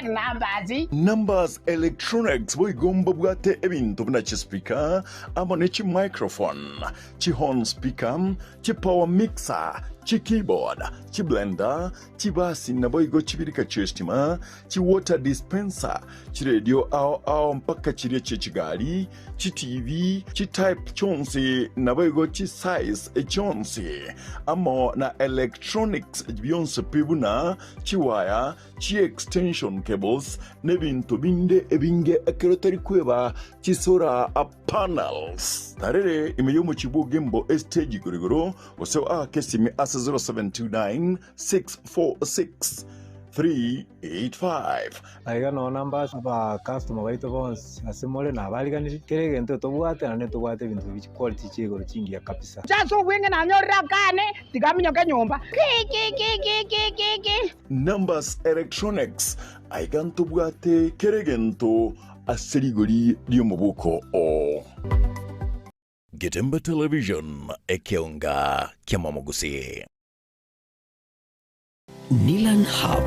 Numbers. Numbers Electronics boigo mbabwate ebinto buna chispeaker amo ne chimicrophone, chihorn speaker, Chipower mixer, chikeyboard, chiblender, chibasi naboigo chibirika chi'estima, chiwater dispenser, chiredio ao ao mpaka chiria chie chigari, chitivi, chitype chionsi naboigo chisize chionsi, amo na electronics bionsi pi buna chiwaya, chiextension cables, nebinto binde ebinge ekero tari kweba chisora panels. Tarere ime y'omochie bw'Ogembo estage igoro igoro, gose oake esimi ase 0729 646 385. Aiga noo namba aba customer baito bonsi ase more nabariganirie, kera egento tobwate naende ntobwate ebinto bi chiquality chia igoro chingiya kabisa. Inche ase obweng'e nanyorire akane, tigaminyoka nyomba. Kikikikikiki. Numbers Electronics, aiga ntobwate kera egento ase rigori ri'omobuko oo. Getembe Television, ekeonga ki'amamogusii. Nilan Hub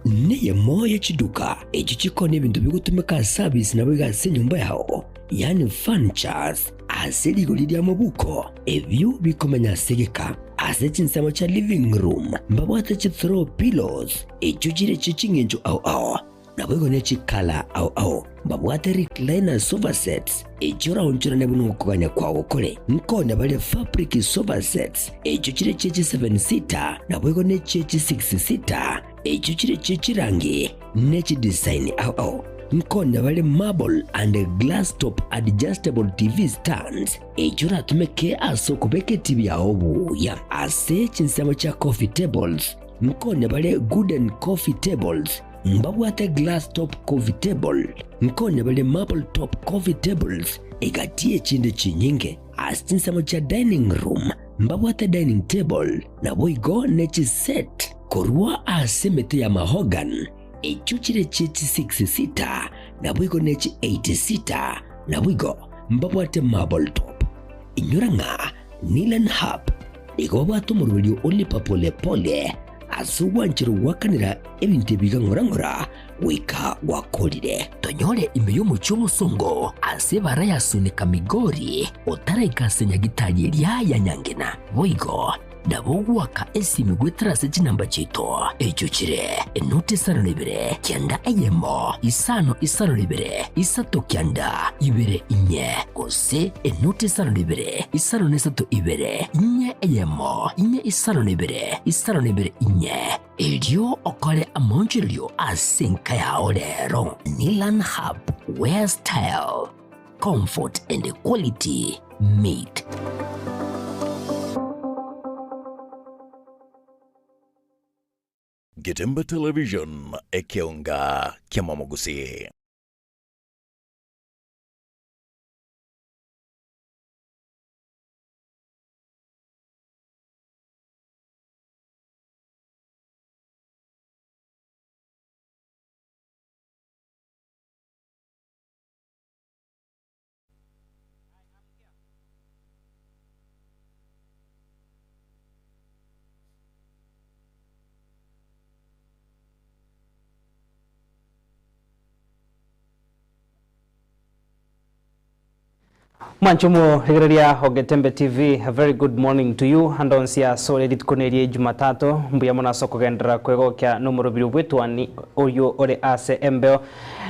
neyemo ye chiduka echio chikoonia ebinto bigotumeka ase service naboigo ase enyomba yao, yaani furnitures, ase rigori ria mobuko, ebio bikomenya ase egeka. Ase chinsemo chia living room mbabwate chi throw pillows echio chire chie ching'encho ao ao, Naboigo ne chikala ao ao mbabwate recliner sofa sets, echio oraonchorane buna okogania kwao kore. Nkonya bare fabric sofa sets, echio chire chie chi seven seater, naboigo ne chie chi six seater, echio chire chie chirangi ne chidesign ao ao. Nkonya bare marble and glass top adjustable TV stands, echio oratumeke ase okobeka etibi yao buya. Ase chinsemo chia coffee tables, nkonya bare gooden coffee tables, Mbabwate glass top coffee table, nkonya bare marble top coffee tables, egati y'echinde chinyinge. Ase chinsemo chia dining room mbabwate dining table, naboigo ne chiset korwa ase emete ya mahogany, echio chire chie chi six seater, naboigo ne chi eight seater, naboigo mbabwate marble top. Inyora ng'a Nilan Hub nigo babwate omoroberio o lipa pole pole ase ogwancherwa goakanera ebinto ebi iga ng'ora ng'ora goika gwakorire. Tonyore ime y'omochie omosongo ase ebara ya Sunika Migori otaraika ase nyagitari eria ya Nyangena. Boigo nabo ogoaka esimi goetera ase chinamba chiaito echio chire enoti isano na ibere kianda eyemo isano isano na ibere isato kianda ibere inye gose enoti isano na ibere isano na isato ibere inye eyemo inye isano na ibere isano na ibere inye erio okore amaonchorerio ase enka yao rero. Nilan Hub where style, comfort and quality meet. Getembe Television, ekeonga ki'amamogusii. Mwanche omorigereria o Getembe TV, a very good morning to you and onsi asore rituko nerie Jumatatu mbuya mono ase okogenderera kwegokia nomorobiri obwetwani oyio ore ase embeo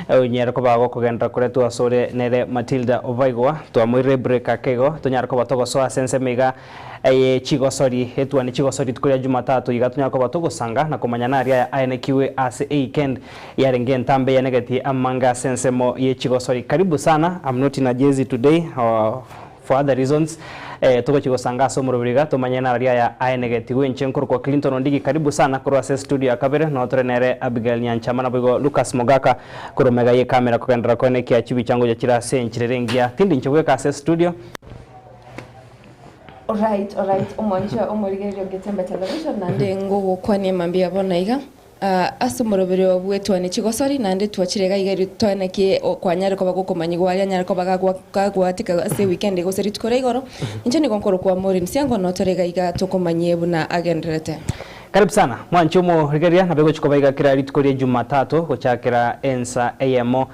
Onyare koba gokogenderera koretwa asore nere Matilda Obaigwa. Twamoirire ebreak ake igo, tonyare koba togosoa ase ensemo iga eye chigosori, etuane chigosori rituko ria Jumatatu iga tonyare koba togosanga na komanya naria aya aenekiwe ase eweekend yarenge entambe eyenegetie amange ase ensemo ye chigosori. Karibu sana, I'm not in a jersey today, our. for other reasons eh, togochi gosanga ase omoroberi iga tomanye narari aya aenegetigwe inche nkorokwa Clinton Ondigi karibu sana korwa ase studio ya kabere noo tore nere Abigail Nyanchama naboigo Lucas Mogaka korwa mega ye camera kogenderera koenekia chibicha ngocha chire ase enchera ere engiya tindi inche bweka ase studio. Alright, alright, omwanche omorigereria o Getembe Television naende ngogokwania mambia bono iga. Ase omoroberio bw'etuani chigosori, naende twachire iga iga erio toenekie kwanyare koba gokomanyigwa aria anyare koba gagwatika ase ewikendi gose rituko ria igoro. Inche nigo nkorokwa Maureen Siango notore iga iga tokomanyie buna agendererete. Karibu sana mwanche omorigereria nabo egochi koba iga kera rituko ria Jumatatu gochakera ensa eyemo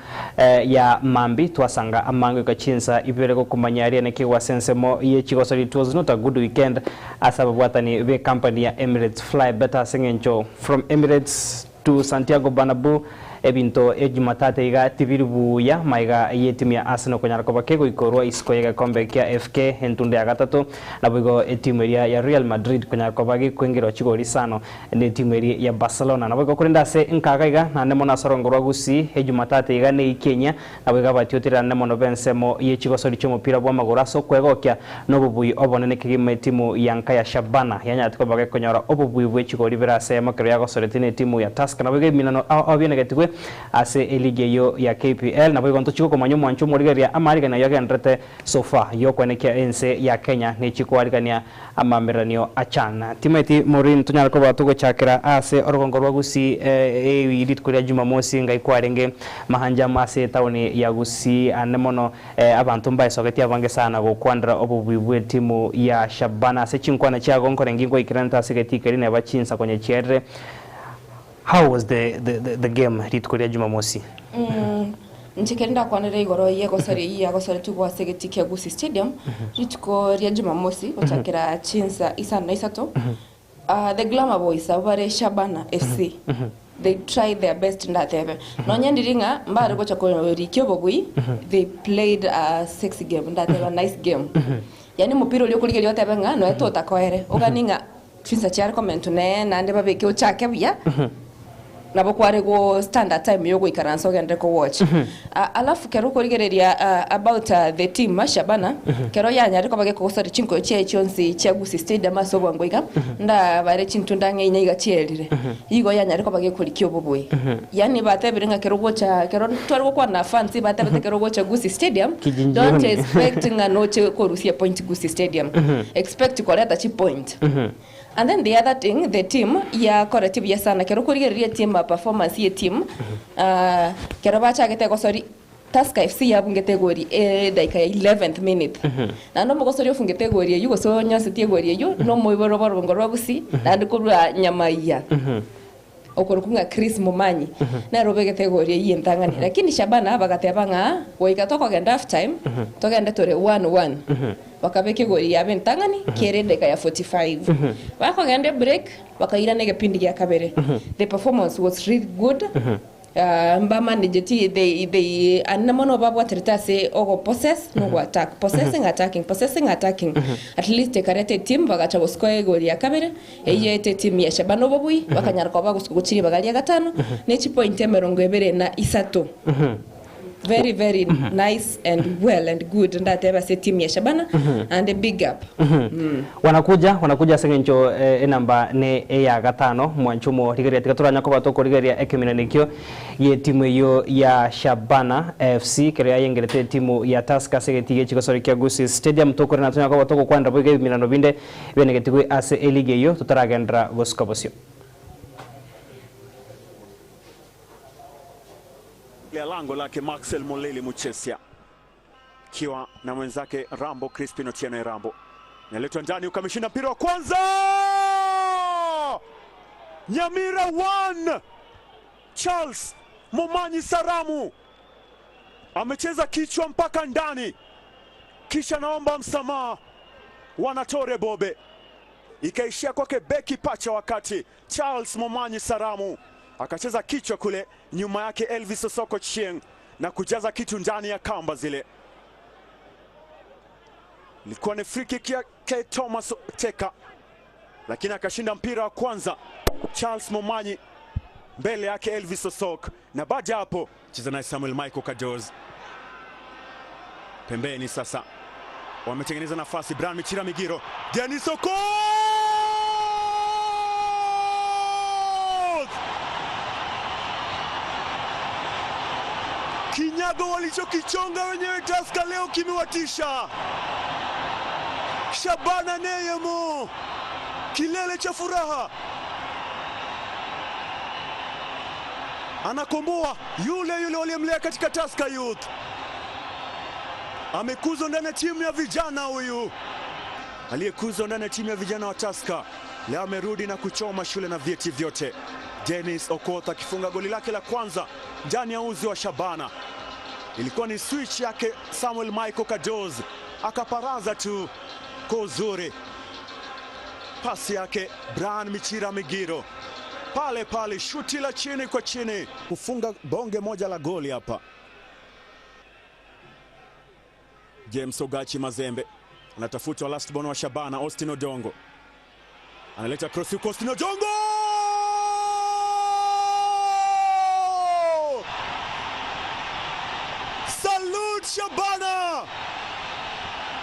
ya mambi twasanga amange goika chinsa ibere gokomanya aria nekegwa ase ensemo ye chigosori it was not a good weekend ase ababwatani be company ya Emirates Fly Better ase eng'encho from Emirates to Santiago Bernabeu ebinto ejumatatu iga tibiri buya maiga yetimu ya Arsenal konyara koba kegoikorwa isiko yegekombe kia FK entunda ya gatato naboigo etimu eria ya Real Madrid konyara koba gekoingerwa chigori isano netimu eria ya Barcelona naboigo korende ase nkaga iga naende mono ase orongo rwa Gusii ejumatatu iga neiki enyia Naboigo abatiotereri ande mono b'ensemo ye chigosori chi'omopira bw'amagoro ase okwegokia nobobui obonene kegima etimu ya nka ya Shabana yanyarete koba gekonyora obobui bwe chigori bire ase eyemo ekero yagosoretie netimu ya Tusker. Naboigo ebiminano ao ao bienegetigwe ase eligi eyio ya KPL. Naboigo ntochie gokomanya omwancho omorigereria amaarigani ayio agendererete so far y'okwenekia ense ya Kenya nechie koarigania Amameranio a CHAN. Timothy Morin tonyare koba togochakera ase orogongo rwa Gusii eh, rituko ria Jumamosi ngai kwarenge mahanjamu ase etaoni ya Gusii ande mono eh, abanto mbaesogetie abange sana gokwanera obobui bw'etimu ya Shabana ase chinkwana chiago nkorenge ingoikeranete ase egetii keria neba chinsa konya chiarire. How was the, the, the, the game rituko ria Jumamosi? Mm, inche keri ndakwanere igoro y'egosori eyio yagosoretigwe ase egetii kia Gusii Stadium rituko ria Jumamosi gochakera chinsa isano na isato. Ah, the Glamour Boys abwo bare Shabana FC they tried their best ndatebe nonye ndiri ng'a mbare gocha korikia obobui they played a sexy game ndateba nice game yaani omopira oria okorigereria otebe ng'a noe totakoere ogani ng'a Chinsa chiare komentwa neye naende babeke ochake buya, nabo kware go standard time yogoikaransa ogenderere ko watch. Alafu kero okorigereria about the team Shabana, kero yanyarire koba gekogosora chinkoyo chiaye chionsi chia Gusii Stadium ase obwango iga, ndabare chintunda ang'e inye iga chierire, igo yanyarire koba gekorikia obobui. Yaani batebire ng'a kero ogocha kero tware gokwana na fans batebete kero ogocha Gusii Stadium, don't Kijinjioni. expect ng'a noche korusia point Gusii Stadium, expect koreta chipoint. And then the other thing the team yakoretie buya sana kero okorigereria team performance ye team ah, kero bachagete gosori Tusker FC yabungete egori edaika ya 11th minute naende omogosori ofungete egori eywo gose onyosetie egori eywo na omoibori obo orobongo rwa Gusii naende korwa Nyamaiya okorokwa ng'a Chris Momanyi nere obegete egori eywo entang'ani lakini Shabana bagateba ng'a goika tokogenda half time togende tore 1-1 Bakabeka egori yabo entang'ani kera edageka ya 45. Bakogenda ebreak, bakairana egepindi gia kabere. The performance was really good. Mbamanageti they they ande mono babwaterete ase ogo possess na ogo attack. Possessing attacking, possessing attacking. At least ekareta etimu bagacha goscore egori ya kabere, eyio yaete etimu ya Shabana obobui, bakanyara koba bagosukwa gochia ribaga ria gatano, ne chipoint emerongo ebere na isato. Very very nice and well and good ndatebe ase team ya Shabana and big up. Wanakuja wanakuja ase eng'encho enamba ne eya gatano mwanche omorigereria tiga toranya koba tokorigereria ekeminani ekio gi'etimu eyio ya Shabana FC kero yayengerete etimu ya Tusker ase egetii gie chigosori kia Gusii Stadium tokorera na tonya koba togokwanera boigo ebiminano binde bianegetigwe ase eligi eyio totaragenderera gosuka bosio. Ya lango lake Maxwell Moleli Muchesia akiwa na mwenzake Rambo Crispin Otieno Rambo naletwa ndani, ukameshinda mpira wa kwanza Nyamira 1 Charles Momanyi Saramu amecheza kichwa mpaka ndani, kisha naomba msamaha wanatore Bobe, ikaishia kwake beki pacha, wakati Charles Momanyi Saramu akacheza kichwa kule nyuma yake Elvis Osoko Chieng na kujaza kitu ndani ya kamba zile. Ilikuwa ni free kick ya K Thomas Teka, lakini akashinda mpira wa kwanza Charles Momanyi mbele yake Elvis Osok, na baada hapo cheza naye Samuel Michael Kajoz pembeni. Sasa Wametengeneza nafasi, Brian Michira Migiro, Dennis Okoth! Kinyago walichokichonga wenyewe Tusker leo kimewatisha. Shabana Neyemo, kilele cha furaha, anakomboa yule yule waliyemlea katika Tusker Youth. Amekuzwa ndani ya timu ya vijana huyu, aliyekuzwa ndani ya timu ya vijana wa Tusker, leo amerudi na kuchoma shule na vyeti vyote. Dennis Okoth akifunga goli lake la kwanza ndani ya uzi wa Shabana. Ilikuwa ni switch yake Samuel Michael Kadoz, akaparaza tu kwa uzuri, pasi yake Brian Michira Migiro pale pale, shuti la chini kwa chini, kufunga bonge moja la goli hapa. James Ogachi Mazembe anatafutwa, last born wa Shabana, Austin Odongo analeta cross huko, Austin Odongo Salute Shabana!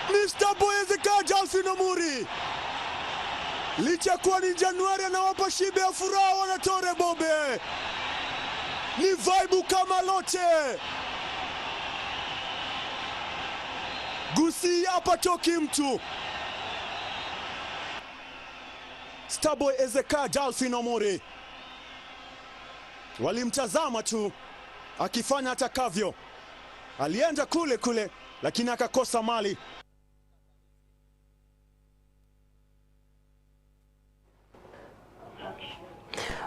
Mr. Boyezeka Jalfin Omuri, licha kuwa ni Januari, anawapa shibe ya furaha wanatore bobe, ni vaibu kama lote. Gusi hapa toki mtu. Starboy Ezeka Jalfin Omuri walimtazama tu akifanya atakavyo, alienda kule kule, lakini akakosa mali.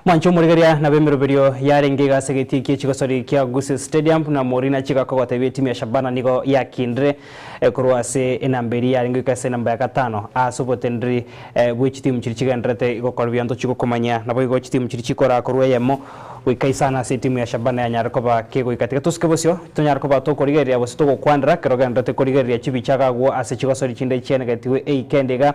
Mwancho omorigeria nabo emeroberio yarenge iga ase egetii kie chigosori kia Gusii Stadium na Morina chigaka gotebia etimu ya Shabana nigo yakindire eh, korwa ase enamba eria yarenge goika ase enamba ya gatano ase obotenderi eh, bwe chitimu chiria chigenderete gokora ebionto chigokomanya nabo igo chitimu chiria chikora korwa eyemo goika isano ase etimu ya Shabana yanyare koba kegoika. Tiga tosuke bosio tonyare koba tokorigereria gose togokwanera ekero ogenderete korigereria chibicha iga agwo ase chigosori chinde chianegetigwe eikendi iga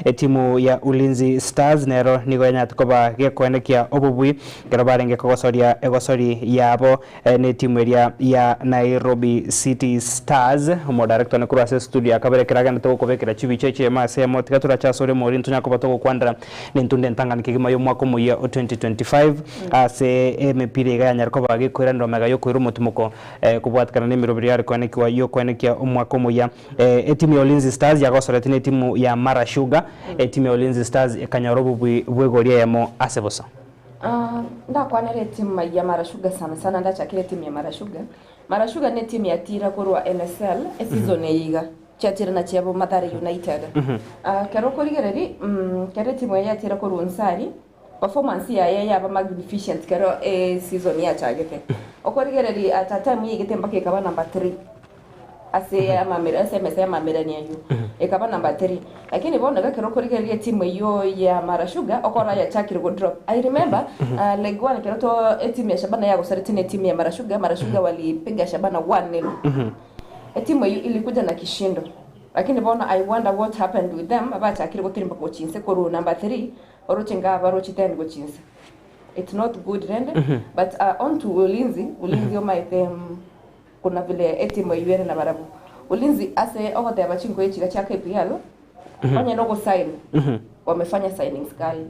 etimu ya Ulinzi Stars nero nigo yanyarete koba gekoenekia obobui ekero barenge kogosoria egosori yabo ne etimu eria ya Nairobi City Stars. Omodirector one korwa ase estudio ya kabere ekero agenderete gokobekera chibicha echi ime ase eyemo tiga torache ase ore moria ntonyare koba togokwanera nentunda entang'ani kegima y'omwaka omoyia o 2025 ase emepira iga yanyare koba gekoiranera omega y'okoira omotimoko kobwatekana nemeroberi yare koenekiwa y'okoenekia omwaka omoyia. Etimu ya Ulinzi Stars yagosoretie netimu ya Mara Sugar, etimu ya Ulinzi Stars ekanyora obobui bw'egori eyemo ase bosa. Ndakwanera etimu ya Mara Sugar sana sana ndachakire etimu ya Mara Sugar. Mara Sugar ne etimu yatira korwa NSL eseason eye iga chiatire na chiabo Mathare United. Kero okorigereria kero etimu eye yatira korwa Nsari performance yaye yaba magnificent kero eseason yachagete. Okorigereria at a time yaigete mpaka ekaba number 3 ase amamera ase emesa y'amamerani ayio ekaba number 3 lakini bono iga ekero okorigereria etimu eyio ya Mara Sugar okora yachakire go drop. I remember leg 1 ekero to etimu ya Shabana yagosaretie na etimu ya Mara Sugar, Mara Sugar walipiga Shabana 1-0. Etimu eyio ilikuja na kishindo lakini bono I wonder what happened with them abachakire gotirimba gochinse korwa number 3 oroche nga baroche 10 gochinse. It's not good rende. But on to Ulinzi, Ulinzi omaete kuna vile etimu eyio ere na barabwo. Ulinzi ase ogoteba chinko echiga chia KPL onye no gosign wamefanya signings kali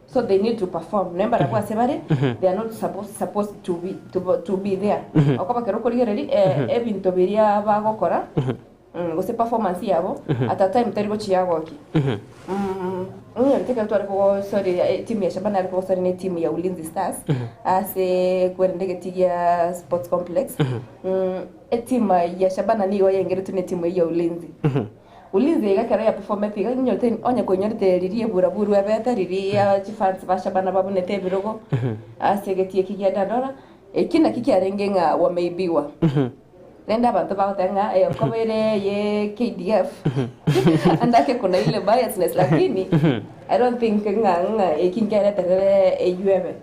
so they need to perform remember barabwo ase bare they are not supposed to be there. Okoba kero okorigereria ebinto biria bagokora gose performance yabo at a time tari gochiagoki. Nyorete kero tware kogosoria timu ya Shabana yare kogosoria na etimu ya Ulinzi Stars ase kwerende egeti gia Sports Complex. Etimu ya Shabana nigo yaengeretwe na etimu ya Ulinzi. Ulinzi iga kero yaperformete iga nyorete onye konyorete riria eburaburu ebete riria chifans ba Shabana babunete ebirogo ase egeti eki gia Dandora eki naki kiarenge ng'a wameibiwa. Rende abanto bagoteba ng'a nkobeire ye KDF andake kuna ile biasness lakini I don't think ng'a ng'a eki nkereterere eywo ebe.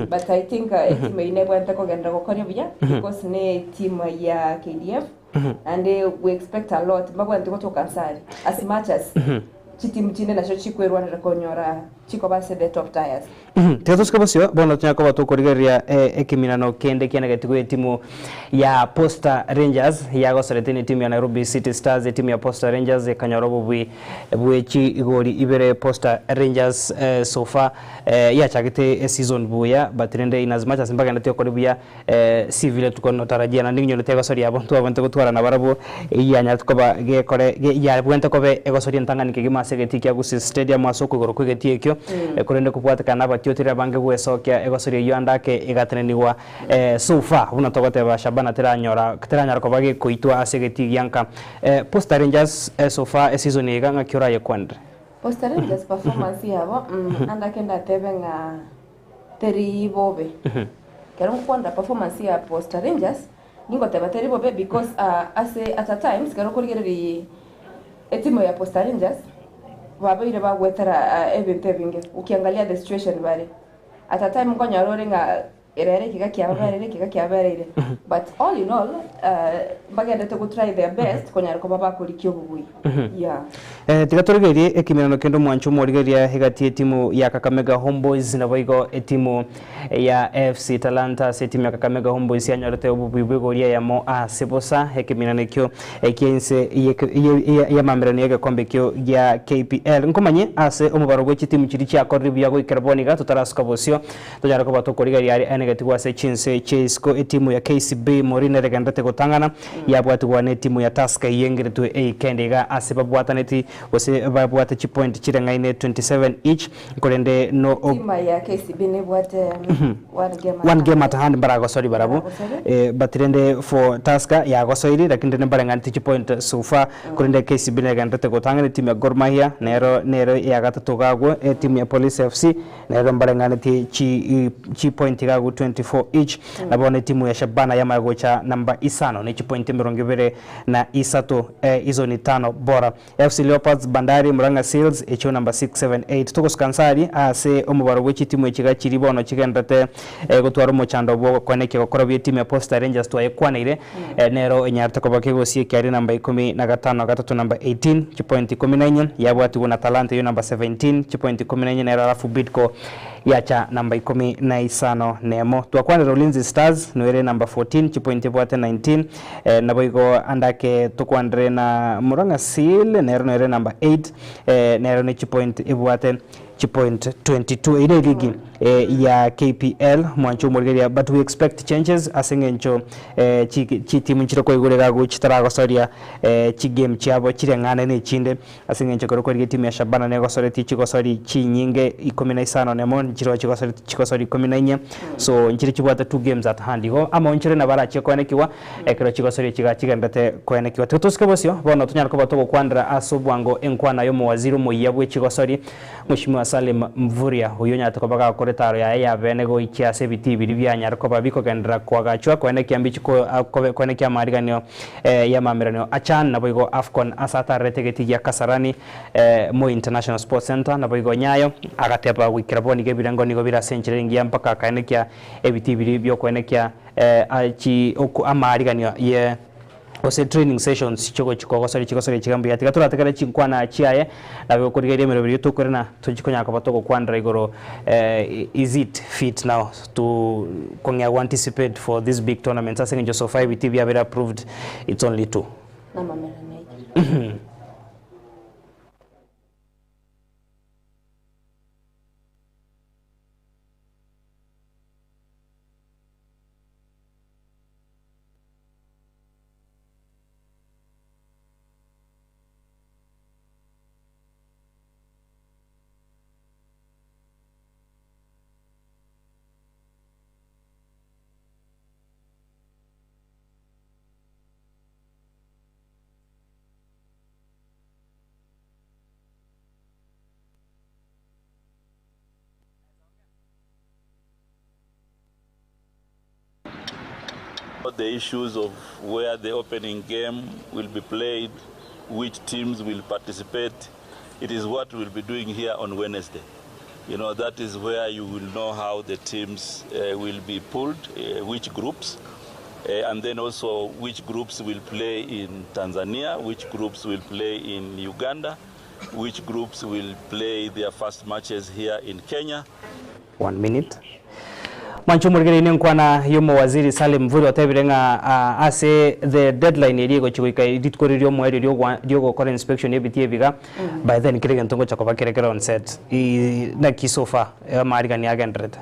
But I think etimu eyio nebwate kogenda gokoria buya because ne etimu ya KDF and we expect a lot mbabwate gotoka nsari as much as Chitimu chinde nachio chikwerwanera konyora chikoba ase the top tiers. Tiga tosike bosio, bono tonya koba tokorigereria ekeminano kende kianegetigwe gw'etimu ya Posta Rangers yagosorete netimu ya Nairobi City Stars. Etimu ya Posta Rangers ekanyora obobui bwe chigori ibere. Posta Rangers so far yachagete eseason buya, but rende in as much as mbagendete okori buya, si vile tuko notarajia naende nginyorete egosoria abo ntwabwenerete gotwara nabarabwo eyanyarete koba gekore yabwenerete koba egosoria entang'ani kegima ase egetii kia Gusii Stadium ase okoigoro kw'egetii ekio, korende kobwatekana na abatioteri abange gwesokia egosoria eyio ande ake egatenenigwa. So far buna togoteba Shabana teranyora teranyara koba gekoitwa ase egetii gia nka. Posta Rangers so far eseason eye iga ng'aki orayekwanere? Posta Rangers performance yabo ande ake ndatebe ng'a teri bobe. Ekero ngokwanera performance ya Posta Rangers, ningoteba teri bobe because ase at a times ekero okorigereria etimu ya Posta Rangers, babeire bagwetera ebinto ebinge. Ukiangalia the situation bare, at a time nkonyora ore ng'a erere ekiga kiababereire ekiga kiababereire but all in all mbagenderete go try their best konyara koba bakorikia obobui. Yeah. Tiga torigererie ekemerano kende omwancho omorigereria egati y'etimu ya Kakamega Homeboyz naboigo etimu ya FC Talanta. Ase etimu ya Kakamega Homeboyz yanyorete obobui bw'egori eyemo ase bosa. Ekemerano ekio kia inse y'amamerano y'egekombe ekio gia KPL. Nkomanye ase omobaro bwe chitimu chiria chiakorire buya goikera bono iga totarasuka bosio tonyare koba tokorigereria aria enegetigwe ase chinse chia isiko etimu ya KCB Morin eregenderete gotang'ana Yabwatigwa netimu ya Tusker eyengeretwe eikendi iga ase babwataneti gose babwate chipoint chireng'aine 27 each korende no Timu ya KCB nebwate one game at one game at hand mbaragosori barabwo but rende for Tusker yagosoiri lakini rende mbareng'aneti chipoint so far korende KCB negenderete gotang'ana etimu ya Gor Mahia nero nero ya gatato iga agwo etimu ya Police FC Nero mbareng'anetie chi chipointi iga agwo 24 each, na bono etimu ya Shabana yamaya gocha namba isano ne chipointi emerongo ebere na isato, izo ni tano bora. FC Leopards, Bandari, Murang'a Seals echio namba 6, 7, 8. Togosuka nse aria ase omobaro bwe chitimu echi iga chiria bono chigenderete gotwara omochando bw'ogokonekia gokora buya etimu ya Posta Rangers twayekwaneire nero enyarete koba kegosia ekiaria namba ikomi na gatano na gatato namba 18 chipoint ikomi na inye yabwatigwe na Talanta eyio namba 17 chipoint ikomi na inye nero alafu Bidco yacha namba ikomi na isano na emo. Twakwanire Ulinzi Stars noere namba 14 chipoint ebwate 19 naboigo ande ake tokwanire na Murang'a Seal nero noere namba 8 nero ne chipoint ebwate Chipoint 22. Eyio ne ligi ya KPL mwanche omorigereria but we expect changes ase eng'encho chitimu nchire koigora iga agwo chitaragosoria chigame chiabo chireng'ane na echinde ase eng'encho ekero kwarigia etimu ya Shabana negosoretie chigosori chinyinge ikomi na isano nemo nchiroo chigosoretie chigosori ikomi na inye so nchire chibwate two games at hand igo amaonchore nabo arachie koenekiwa ekero chigosori echi iga chigenderete koenekiwa. Tiga tosike bosio bono tonyare koba togokwanera ase obwango enkwana y'omowaziri omoyia bwe chigosori Mweshimiwa Salim Mvurya, oyio onyarete koba gakora etaaro yaye ya bene goichia ase ebitii biria bianyare koba bikogenderera koagachwa koenekia mbichi koenekia amariganio y'amameranio a CHAN naboigo AFCON ase atarerete egetii gia Kasarani Moi International Sports Centre naboigo Nyayo agateba goikera bono iga ebirengo nigo bire ase enchera engiya mpaka akaenekia ebitii biria biokoenekia amariganio ye gose training sessions chiogochia kogosoria chigosoria chiga mbuya. Tiga torategere chinkwana chiaye nabo gokorigereria emeroberi tokorena tochie konyara koba togokwanera igoro is it fit now to kong'ea go anticipate for these big tournaments ase eng'encho so far ebitii biabeire approved it's only two. The issues of where the opening game will be played, which teams will participate, it is what we'll be doing here on Wednesday. You know, that is where you will know how the teams will be pulled, which groups, and then also which groups will play in Tanzania, which groups will play in Uganda. which groups will play their first matches here in Kenya. One minute. Mwanche omorigereria nenkwana y'omowaziri Salim Mvurya otebire ng'a ase the deadline eria egochia goika rituko riria omoerio riogwa riogokora inspection y'ebitii ebiga by then kera egento ngocha koba kere kere on set. Naki so far amaarigani agendererete?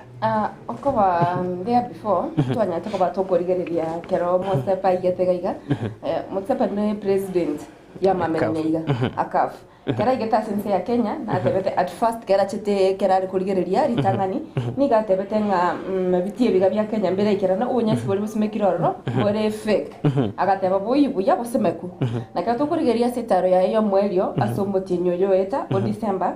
Okoba there before twanyarete koba tokorigereria ekero Motsepe aigete iga iga, Motsepe ne president y'amamenyo iga a CAF. Ekero aigete ase ense ya Kenya, natebete at first ekero achete ekero are korigereria ritang'ani, nigo atebete ng'a ebitii ebiga bia Kenya mbiraikerane, obonyansi boria bosimekire ororo bore fake. Agateba boyio buya bosemeku. Na ekero tokorigereria ase etaro yaye y'omoerio ase omotienyi oyo oeta o December,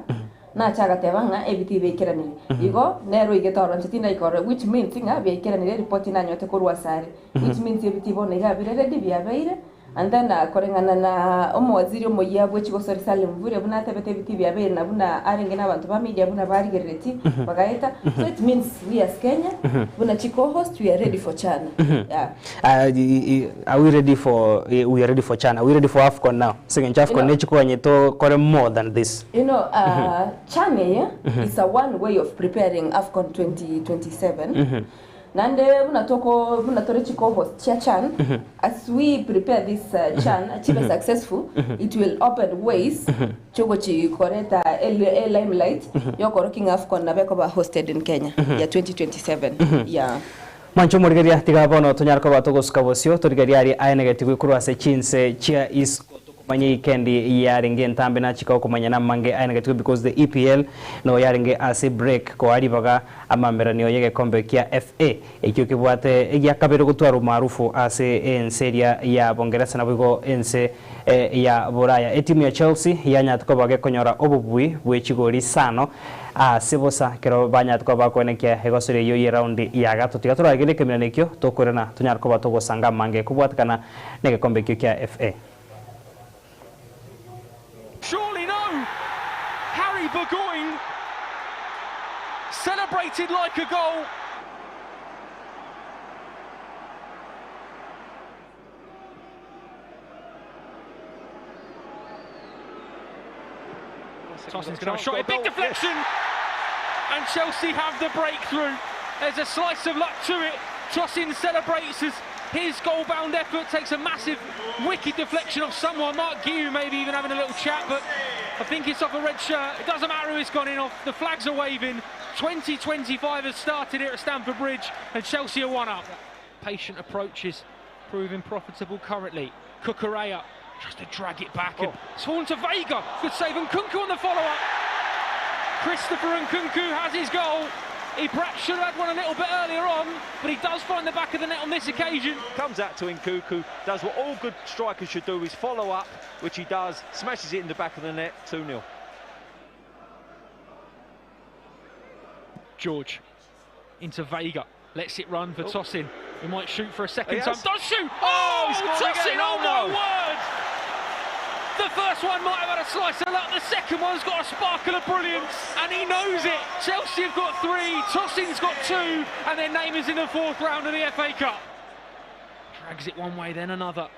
nache agateba ng'a ebitii biaikeranire. Igo nere oigete ororo inche tindaika ororo which means ng'a biaikeranire eripoti nanyorete korwa asare. Which means ebitii bono iga bire ready biabeire. And then koreng'ana na omowaziri omoyia bwe chigosori Salim Mvurya buna atebete ebiti biabeire na buna arenge n'abanto ba media buna barigerereti bagaeta so it means we as Kenya buna chi co-host we are ready for CHAN yeah. Are we ready for we are ready for CHAN are we ready for AFCON now ase eng'encho AFCON nechikoganye tokore more than this. You know CHAN eye is a one way of preparing AFCON 2027 Naende buna toko buna tore chi co-host chia CHAN, as we prepare this CHAN chibe successful, it will open ways chiogochi koreta e e limelight yokorokia ng'a AFCON nabo ekoba hosted in Kenya ya 2027 yeah. Mwanche omorigereria, tiga bono tonyare koba togosuka bosio, torigererie aria aenegetigwe korwa ase chinse chia isiko. Manya ikendi yarenge entambe nachika okomanya namange aenegetigwe because the EPL nigo yarenge ase break koa ribaga amameranio yegekombe kia FA ekio kebwate egiakabere gotwara omaarufu ase ense eria ya Bongeresa naboigo ense ya Boraya. Etimu ya Chelsea yanyarete koba gekonyora obobui bwe chigori isano ase bosa ekero banyarete koba bakoenekia egosori eyio ye raundi ya gatato. Tiga toragerie ekeminano ekio tokoirana tonyare koba togosanga amange kobwatekana negekombe ekio kia FA. Surely no! Harry Burgoyne celebrated like a goal. Tosin's going to have a shot. A big deflection! And Chelsea have the breakthrough. There's a slice of luck to it. Tosin celebrates as his goal-bound effort takes a massive, wicked deflection off someone. Marc Guiu maybe even having a little chat, but I think it's off a red shirt. It doesn't matter who it's gone in off. The flags are waving. 2025 has started here at Stamford Bridge, and Chelsea are one up. Patient approaches proving profitable currently. Cucurella tries to drag it back and oh. it's fallen to Vega. Good save, and Nkunku on the follow-up. Christopher Nkunku has his goal. He perhaps should have had one a little bit earlier on, but he does find the back of the net on this occasion. Comes out to Nkunku, does what all good strikers should do, is follow up, which he does, smashes it in the back of the net, 2-0. George into Vega, lets it run for oh. Tosin. He might shoot for a second time. Does shoot! Oh, oh Tosin, oh my word! The first one might have had a slice of luck. The second one's got a sparkle of brilliance, and he knows it. Chelsea have got three, Tosin's got two, and their name is in the fourth round of the FA Cup. Drags it one way, then another.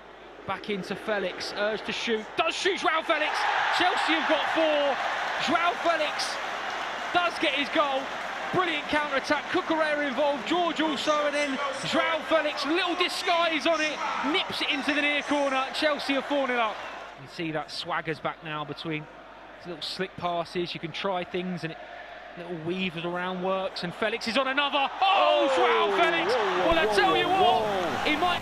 Back into Felix, urged to shoot. Does shoot Joao Felix. Chelsea have got four. Joao Felix does get his goal. Brilliant counter-attack, Cucurella involved, George also, and then Joao Felix, little disguise on it, nips it into the near corner. Chelsea are 4-0 up. You see that swagger's back now between little slick passes. You can try things and it little weavers around works, and Felix is on another. Oh, oh Joao Felix! Whoa, whoa, well, I tell you what, he might.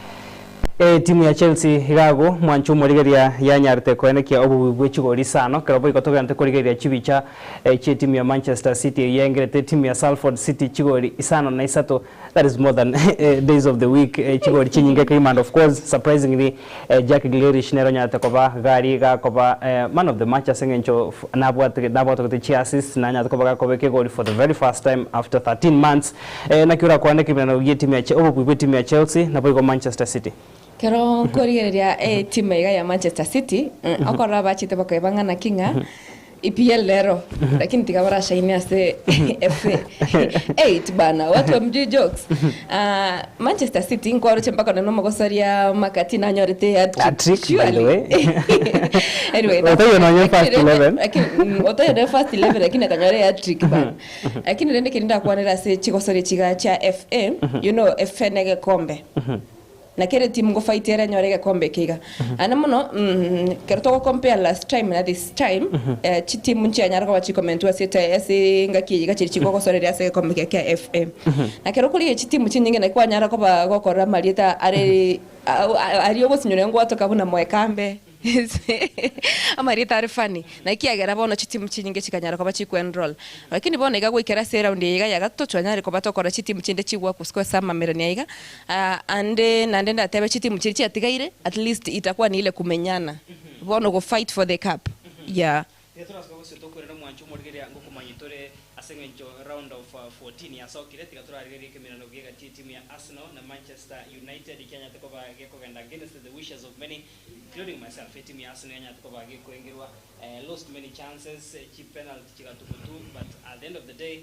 Etimu ya Chelsea igago mwancho omorigereria yanyarete koenekia obobuya bwe chigori isano ekero boigo togenderete korigereria chibicha chi'etimu ya Manchester City eyio yaengerete etimu ya Salford City chigori isano na isato that is more than days of the week chigori chinyinge kegima and of course surprisingly Jack Grealish nere onyarete koba gari gakoba man of the match ase eng'encho nabwate nabwate chiassist nanyarete koba gakobeka egori for the very first time after 13 months naki orakwane ekeminano gi'etimu ya obobuya bw'etimu ya Chelsea naboigo Manchester City. Ekero nkorigereria etimu iga ya Manchester City, okorora abachete bakaeba ng'a naki ng'a. EPL lero lakini tiga barashaine ase FA 8 bana watu wamjui jokes. Manchester City nkwaroche mpaka nono magosaria makati nanyorete hat-trick. Hat-trick, by the way. Anyway, Otoyo nonye first 11. Otoyo ne first 11 lakini akanyore hat-trick bana. Lakini rende kirinda kwanera ase chigosoria chiga cha FA, you know FA nege kombe na kere timu ngo fight era nyore gekombe kiga ana muno kero toko compare last time na this time. Chitimu nchianyara kwa chikomentua sita ase ngaki gachiri chikogosoreria ase gekombe kia kia FA na kero kuri chitimu chinyinge na kwanyara koba gokora marieta are ari ogosinyora ngwatoka buna mwekambe amarieta ari funny na ikiagera bono chitimu chinyinge chikanyara koba chiku enroll lakini bono iga gwikera ase round iga ya gatoto chwanyare koba tokora chitimu chinde chigwa kusiko samamerania iga. Ande nande ndatebe chitimu chiri chiatigaire at least itakuwa ni ile kumenyana bono go fight for the cup, yeah. Turasoka tokorera mwancho omorigeria ngokomanyitore ase eng'encho round of 14 yasokire tiga turarigerie ekemerano giegati timu ya Arsenal na Manchester United kianyate koba gekogenda against the wishes of many including myself. Etimu ya Arsenal yanyate koba gekoengerwa, lost many chances, cheap penalty chigatukutu, but at the end of the day,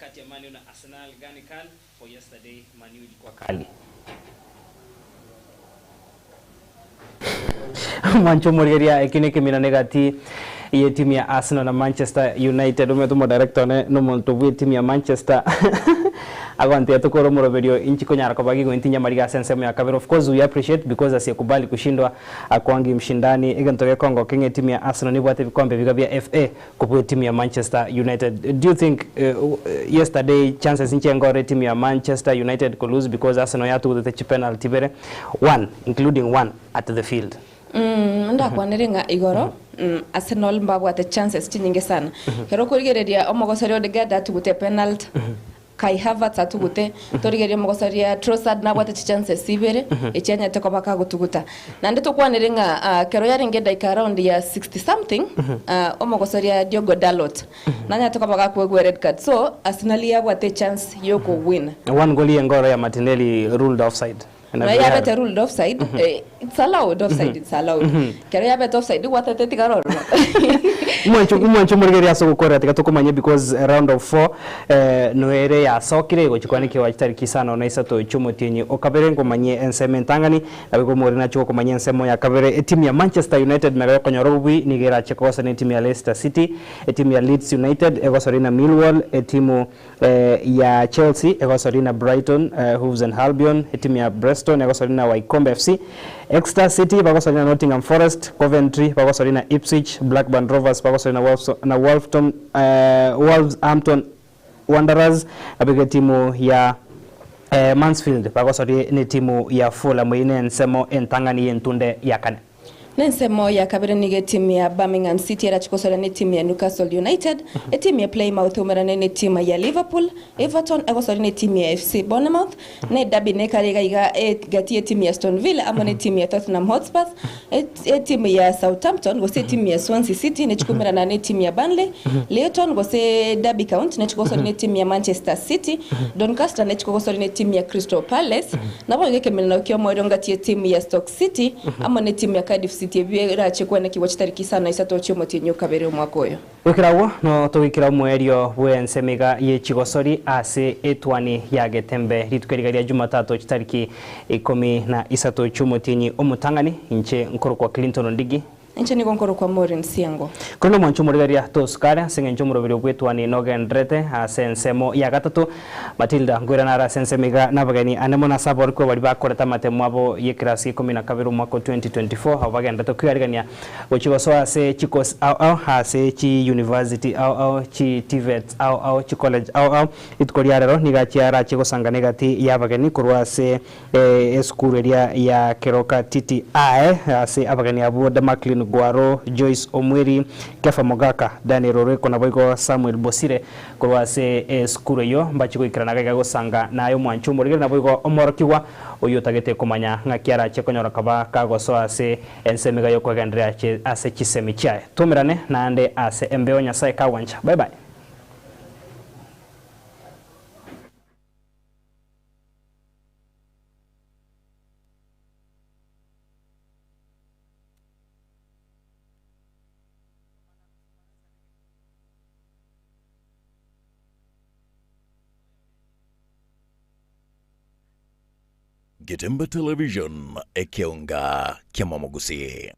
kati ya Man U na Arsenal gani kali? For yesterday Man U ilikuwa kali. Mwancho morigeria ekine kemirano egati ye timu ya Arsenal na Manchester United umetumo director ne no muntu bwe timu ya Manchester agwantia tukoro moroberio inchi konyara kwa bagigo intinya mariga sensemo ya kabere. Of course we appreciate because asiyekubali kushindwa akwangi mshindani egento Kongo kinge timu ya Arsenal nibwate bikombe biga bya FA kubwe timu ya Manchester United. Do you think yesterday chances inchi ngore timu ya Manchester United could lose because Arsenal yatu the penalty bere one including one at the field? Ndakwanire igoro Arsenal mbabwate chances chinyinge sana. Kero kurigereria omogosoria Odegaard atugute penalty, Kai Havertz atugute, torigeria omogosoria Trossard nabwate chances ibere echianyate koba gutuguta. Nande tukwanire ng'a kero yarenge daika round ya 60 something omogosoria Diogo Dalot nanyate koba kwegwa red card, so Arsenal yabwate chance yoko win. One goal yengoro ya Martinelli ruled offside. Na yabete ruled offside, it's allowed offside, it's allowed. Kero yabete offside watete tikaroro. Mwancho murigeria ase gukora tiga tukumanye because round of 4 noere yasokire gochikwanike wa tariki isano na isato chumutinyi okabere ngomanye enseme ntangani nabigo muri nacho kumanye ensemo ya kabere. Etimu ya Manchester United mega konyoro bubi nigera chekosa ni timu ya Leicester City, etimu ya Leeds United egosori na Millwall, etimu ya Chelsea egosori na Brighton Hove and Albion, etimu ya Preston egosori na Wycombe FC, Exeter City bagosori na Nottingham Forest, Coventry bagosori na Ipswich, Blackburn Rovers bagosori na Wolverhampton Wanderers, abiga timu ya Mansfield bagosori ni timu ya Fulham ine nsemo entangani yentunde yakane. Nensemo ya kabere nige timu ya Birmingham City erachikosora ni timu ya Newcastle United, timu ya Plymouth umerane ni timu ya Liverpool, Everton egosora ni timu ya FC Bournemouth, ne derby ne karega iga gati timu ya Aston Villa amo ni timu ya Tottenham Hotspur, timu ya Southampton gose timu ya Swansea City ne chikumerana ni timu ya Burnley, Luton gose Derby County ne chikosora ni timu ya Manchester City, Doncaster ne chikosora ni timu ya Crystal Palace, nabo ngeke kio moyo ngati timu ya Stoke City amo ni timu ya Cardiff City ebira chekwana kiwa chitariki sana isato chiomo tinyo kabere omwaka oyo. Wikirawo no tuwikira mwerio bwensemiga ye chigosori ase etwani ya getembe rituko ria Jumatatu chitariki 13 chumotinyi omutangani inche nkoro kwa Clinton Ndigi inche niko nkoro kwa Maureen Siango kono mwancho murigaria tosukare singencho murobiri bwetwani nogendrete ase ensemo ya gatatu Matilda ngwira nara sensemiga nabageni anemo na sabor ko bari bakoreta matemo abo ye class 12 mwaka 2024 abo bagendete kwiarigania gochigoso ase chikos au au ase chi university au au chi TVET au au chi college au au ituko rero nigachiara chigosangane gati yabageni kurwa ase esukuru eria ya Keroka TTI ase abageni abo Damaklin Gwaro, Joyce Omweri, Kefa Mogaka, Daniel Oreko na boigo Samuel Bosire korwa ase esukuru eyo mbachigwikirana gaiga gosanga nayo mwancho morigere na boigo omorokigwa oyo tagete komanya ng'aki arache konyora kaba kagosoa ase ensemiga yokwegenderea ase chisemi chiaye tumirane naende ase embeo Nyasaye kawancha. Bye bye. Getembe Television, ekeonga kiamamogusi.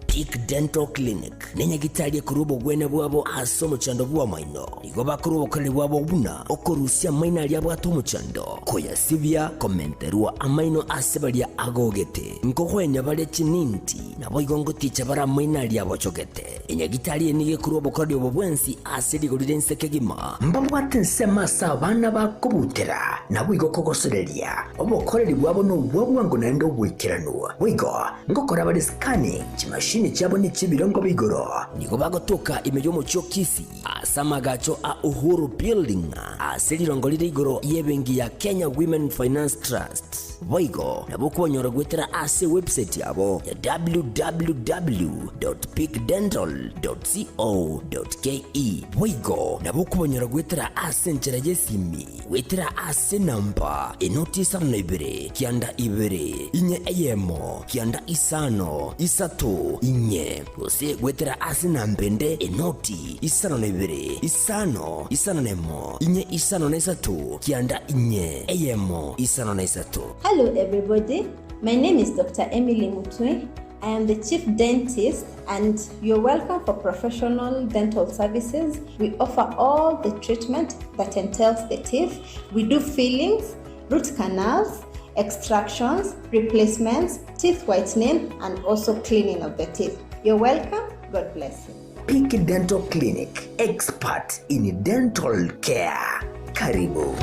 Peak Dental Clinic nenyagitari ekorwa obogwene bwabo ase omochando bw'amaino. Nigo bakorwa obokoreri bwabo buna okorusia amaino aria abwate omochando, koyasibia, komenterwa amaino ase baria agogete, nkogoenya bare chininti, naboigo ngoticha bare amaino aria abochogete. Enyagitari eye nigo ekorwa obokoreri obo bwensi ase rigori ri'ense kegima. Mbabwate ensemo ase abana bakobutera, naboigo kogosoreria. Obokoreri bwabo nobwa bwango naende oboikeranu. Boigo, ngokora bare scanning, chimashini chiabo nechi'ebirengo bia igoro. Nigo bagotoka ime y'omochie o Kisii, ase amagacho a Uhuru Building, ase rirongo rire igoro y'ebenki ya Kenya Women Finance Trust. Boigo, nabo okobanyora goetera ase ewebsite yabo ya www.peakdental.co.ke. Boigo, nabo okobanyora goetera ase enchera y'esimi goetera ase namba enoti isano na ibere kianda ibere inye eyemo kianda isano isato inye gose goetera ase namba ende enoti isano na ibere isano isano na emo inye isano na isato kianda inye eyemo isano na isato. Hello, everybody. My name is Dr. Emily Mutwe. I am the chief dentist, and you're welcome for professional dental services. We offer all the treatment that entails the teeth. We do fillings, root canals, extractions, replacements, teeth whitening, and also cleaning of the teeth. You're welcome. God bless you. Peak Dental Clinic, expert in dental care. Karibu.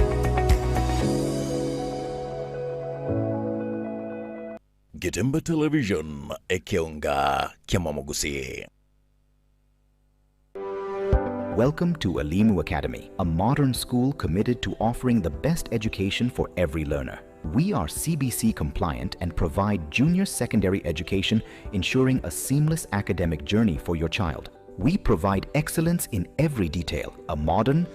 Getembe Television, ekeonga kiamamogusi. Welcome to Alimu Academy, a modern school committed to offering the best education for every learner. We are CBC compliant and provide junior secondary education, ensuring a seamless academic journey for your child. We provide excellence in every detail, a modern,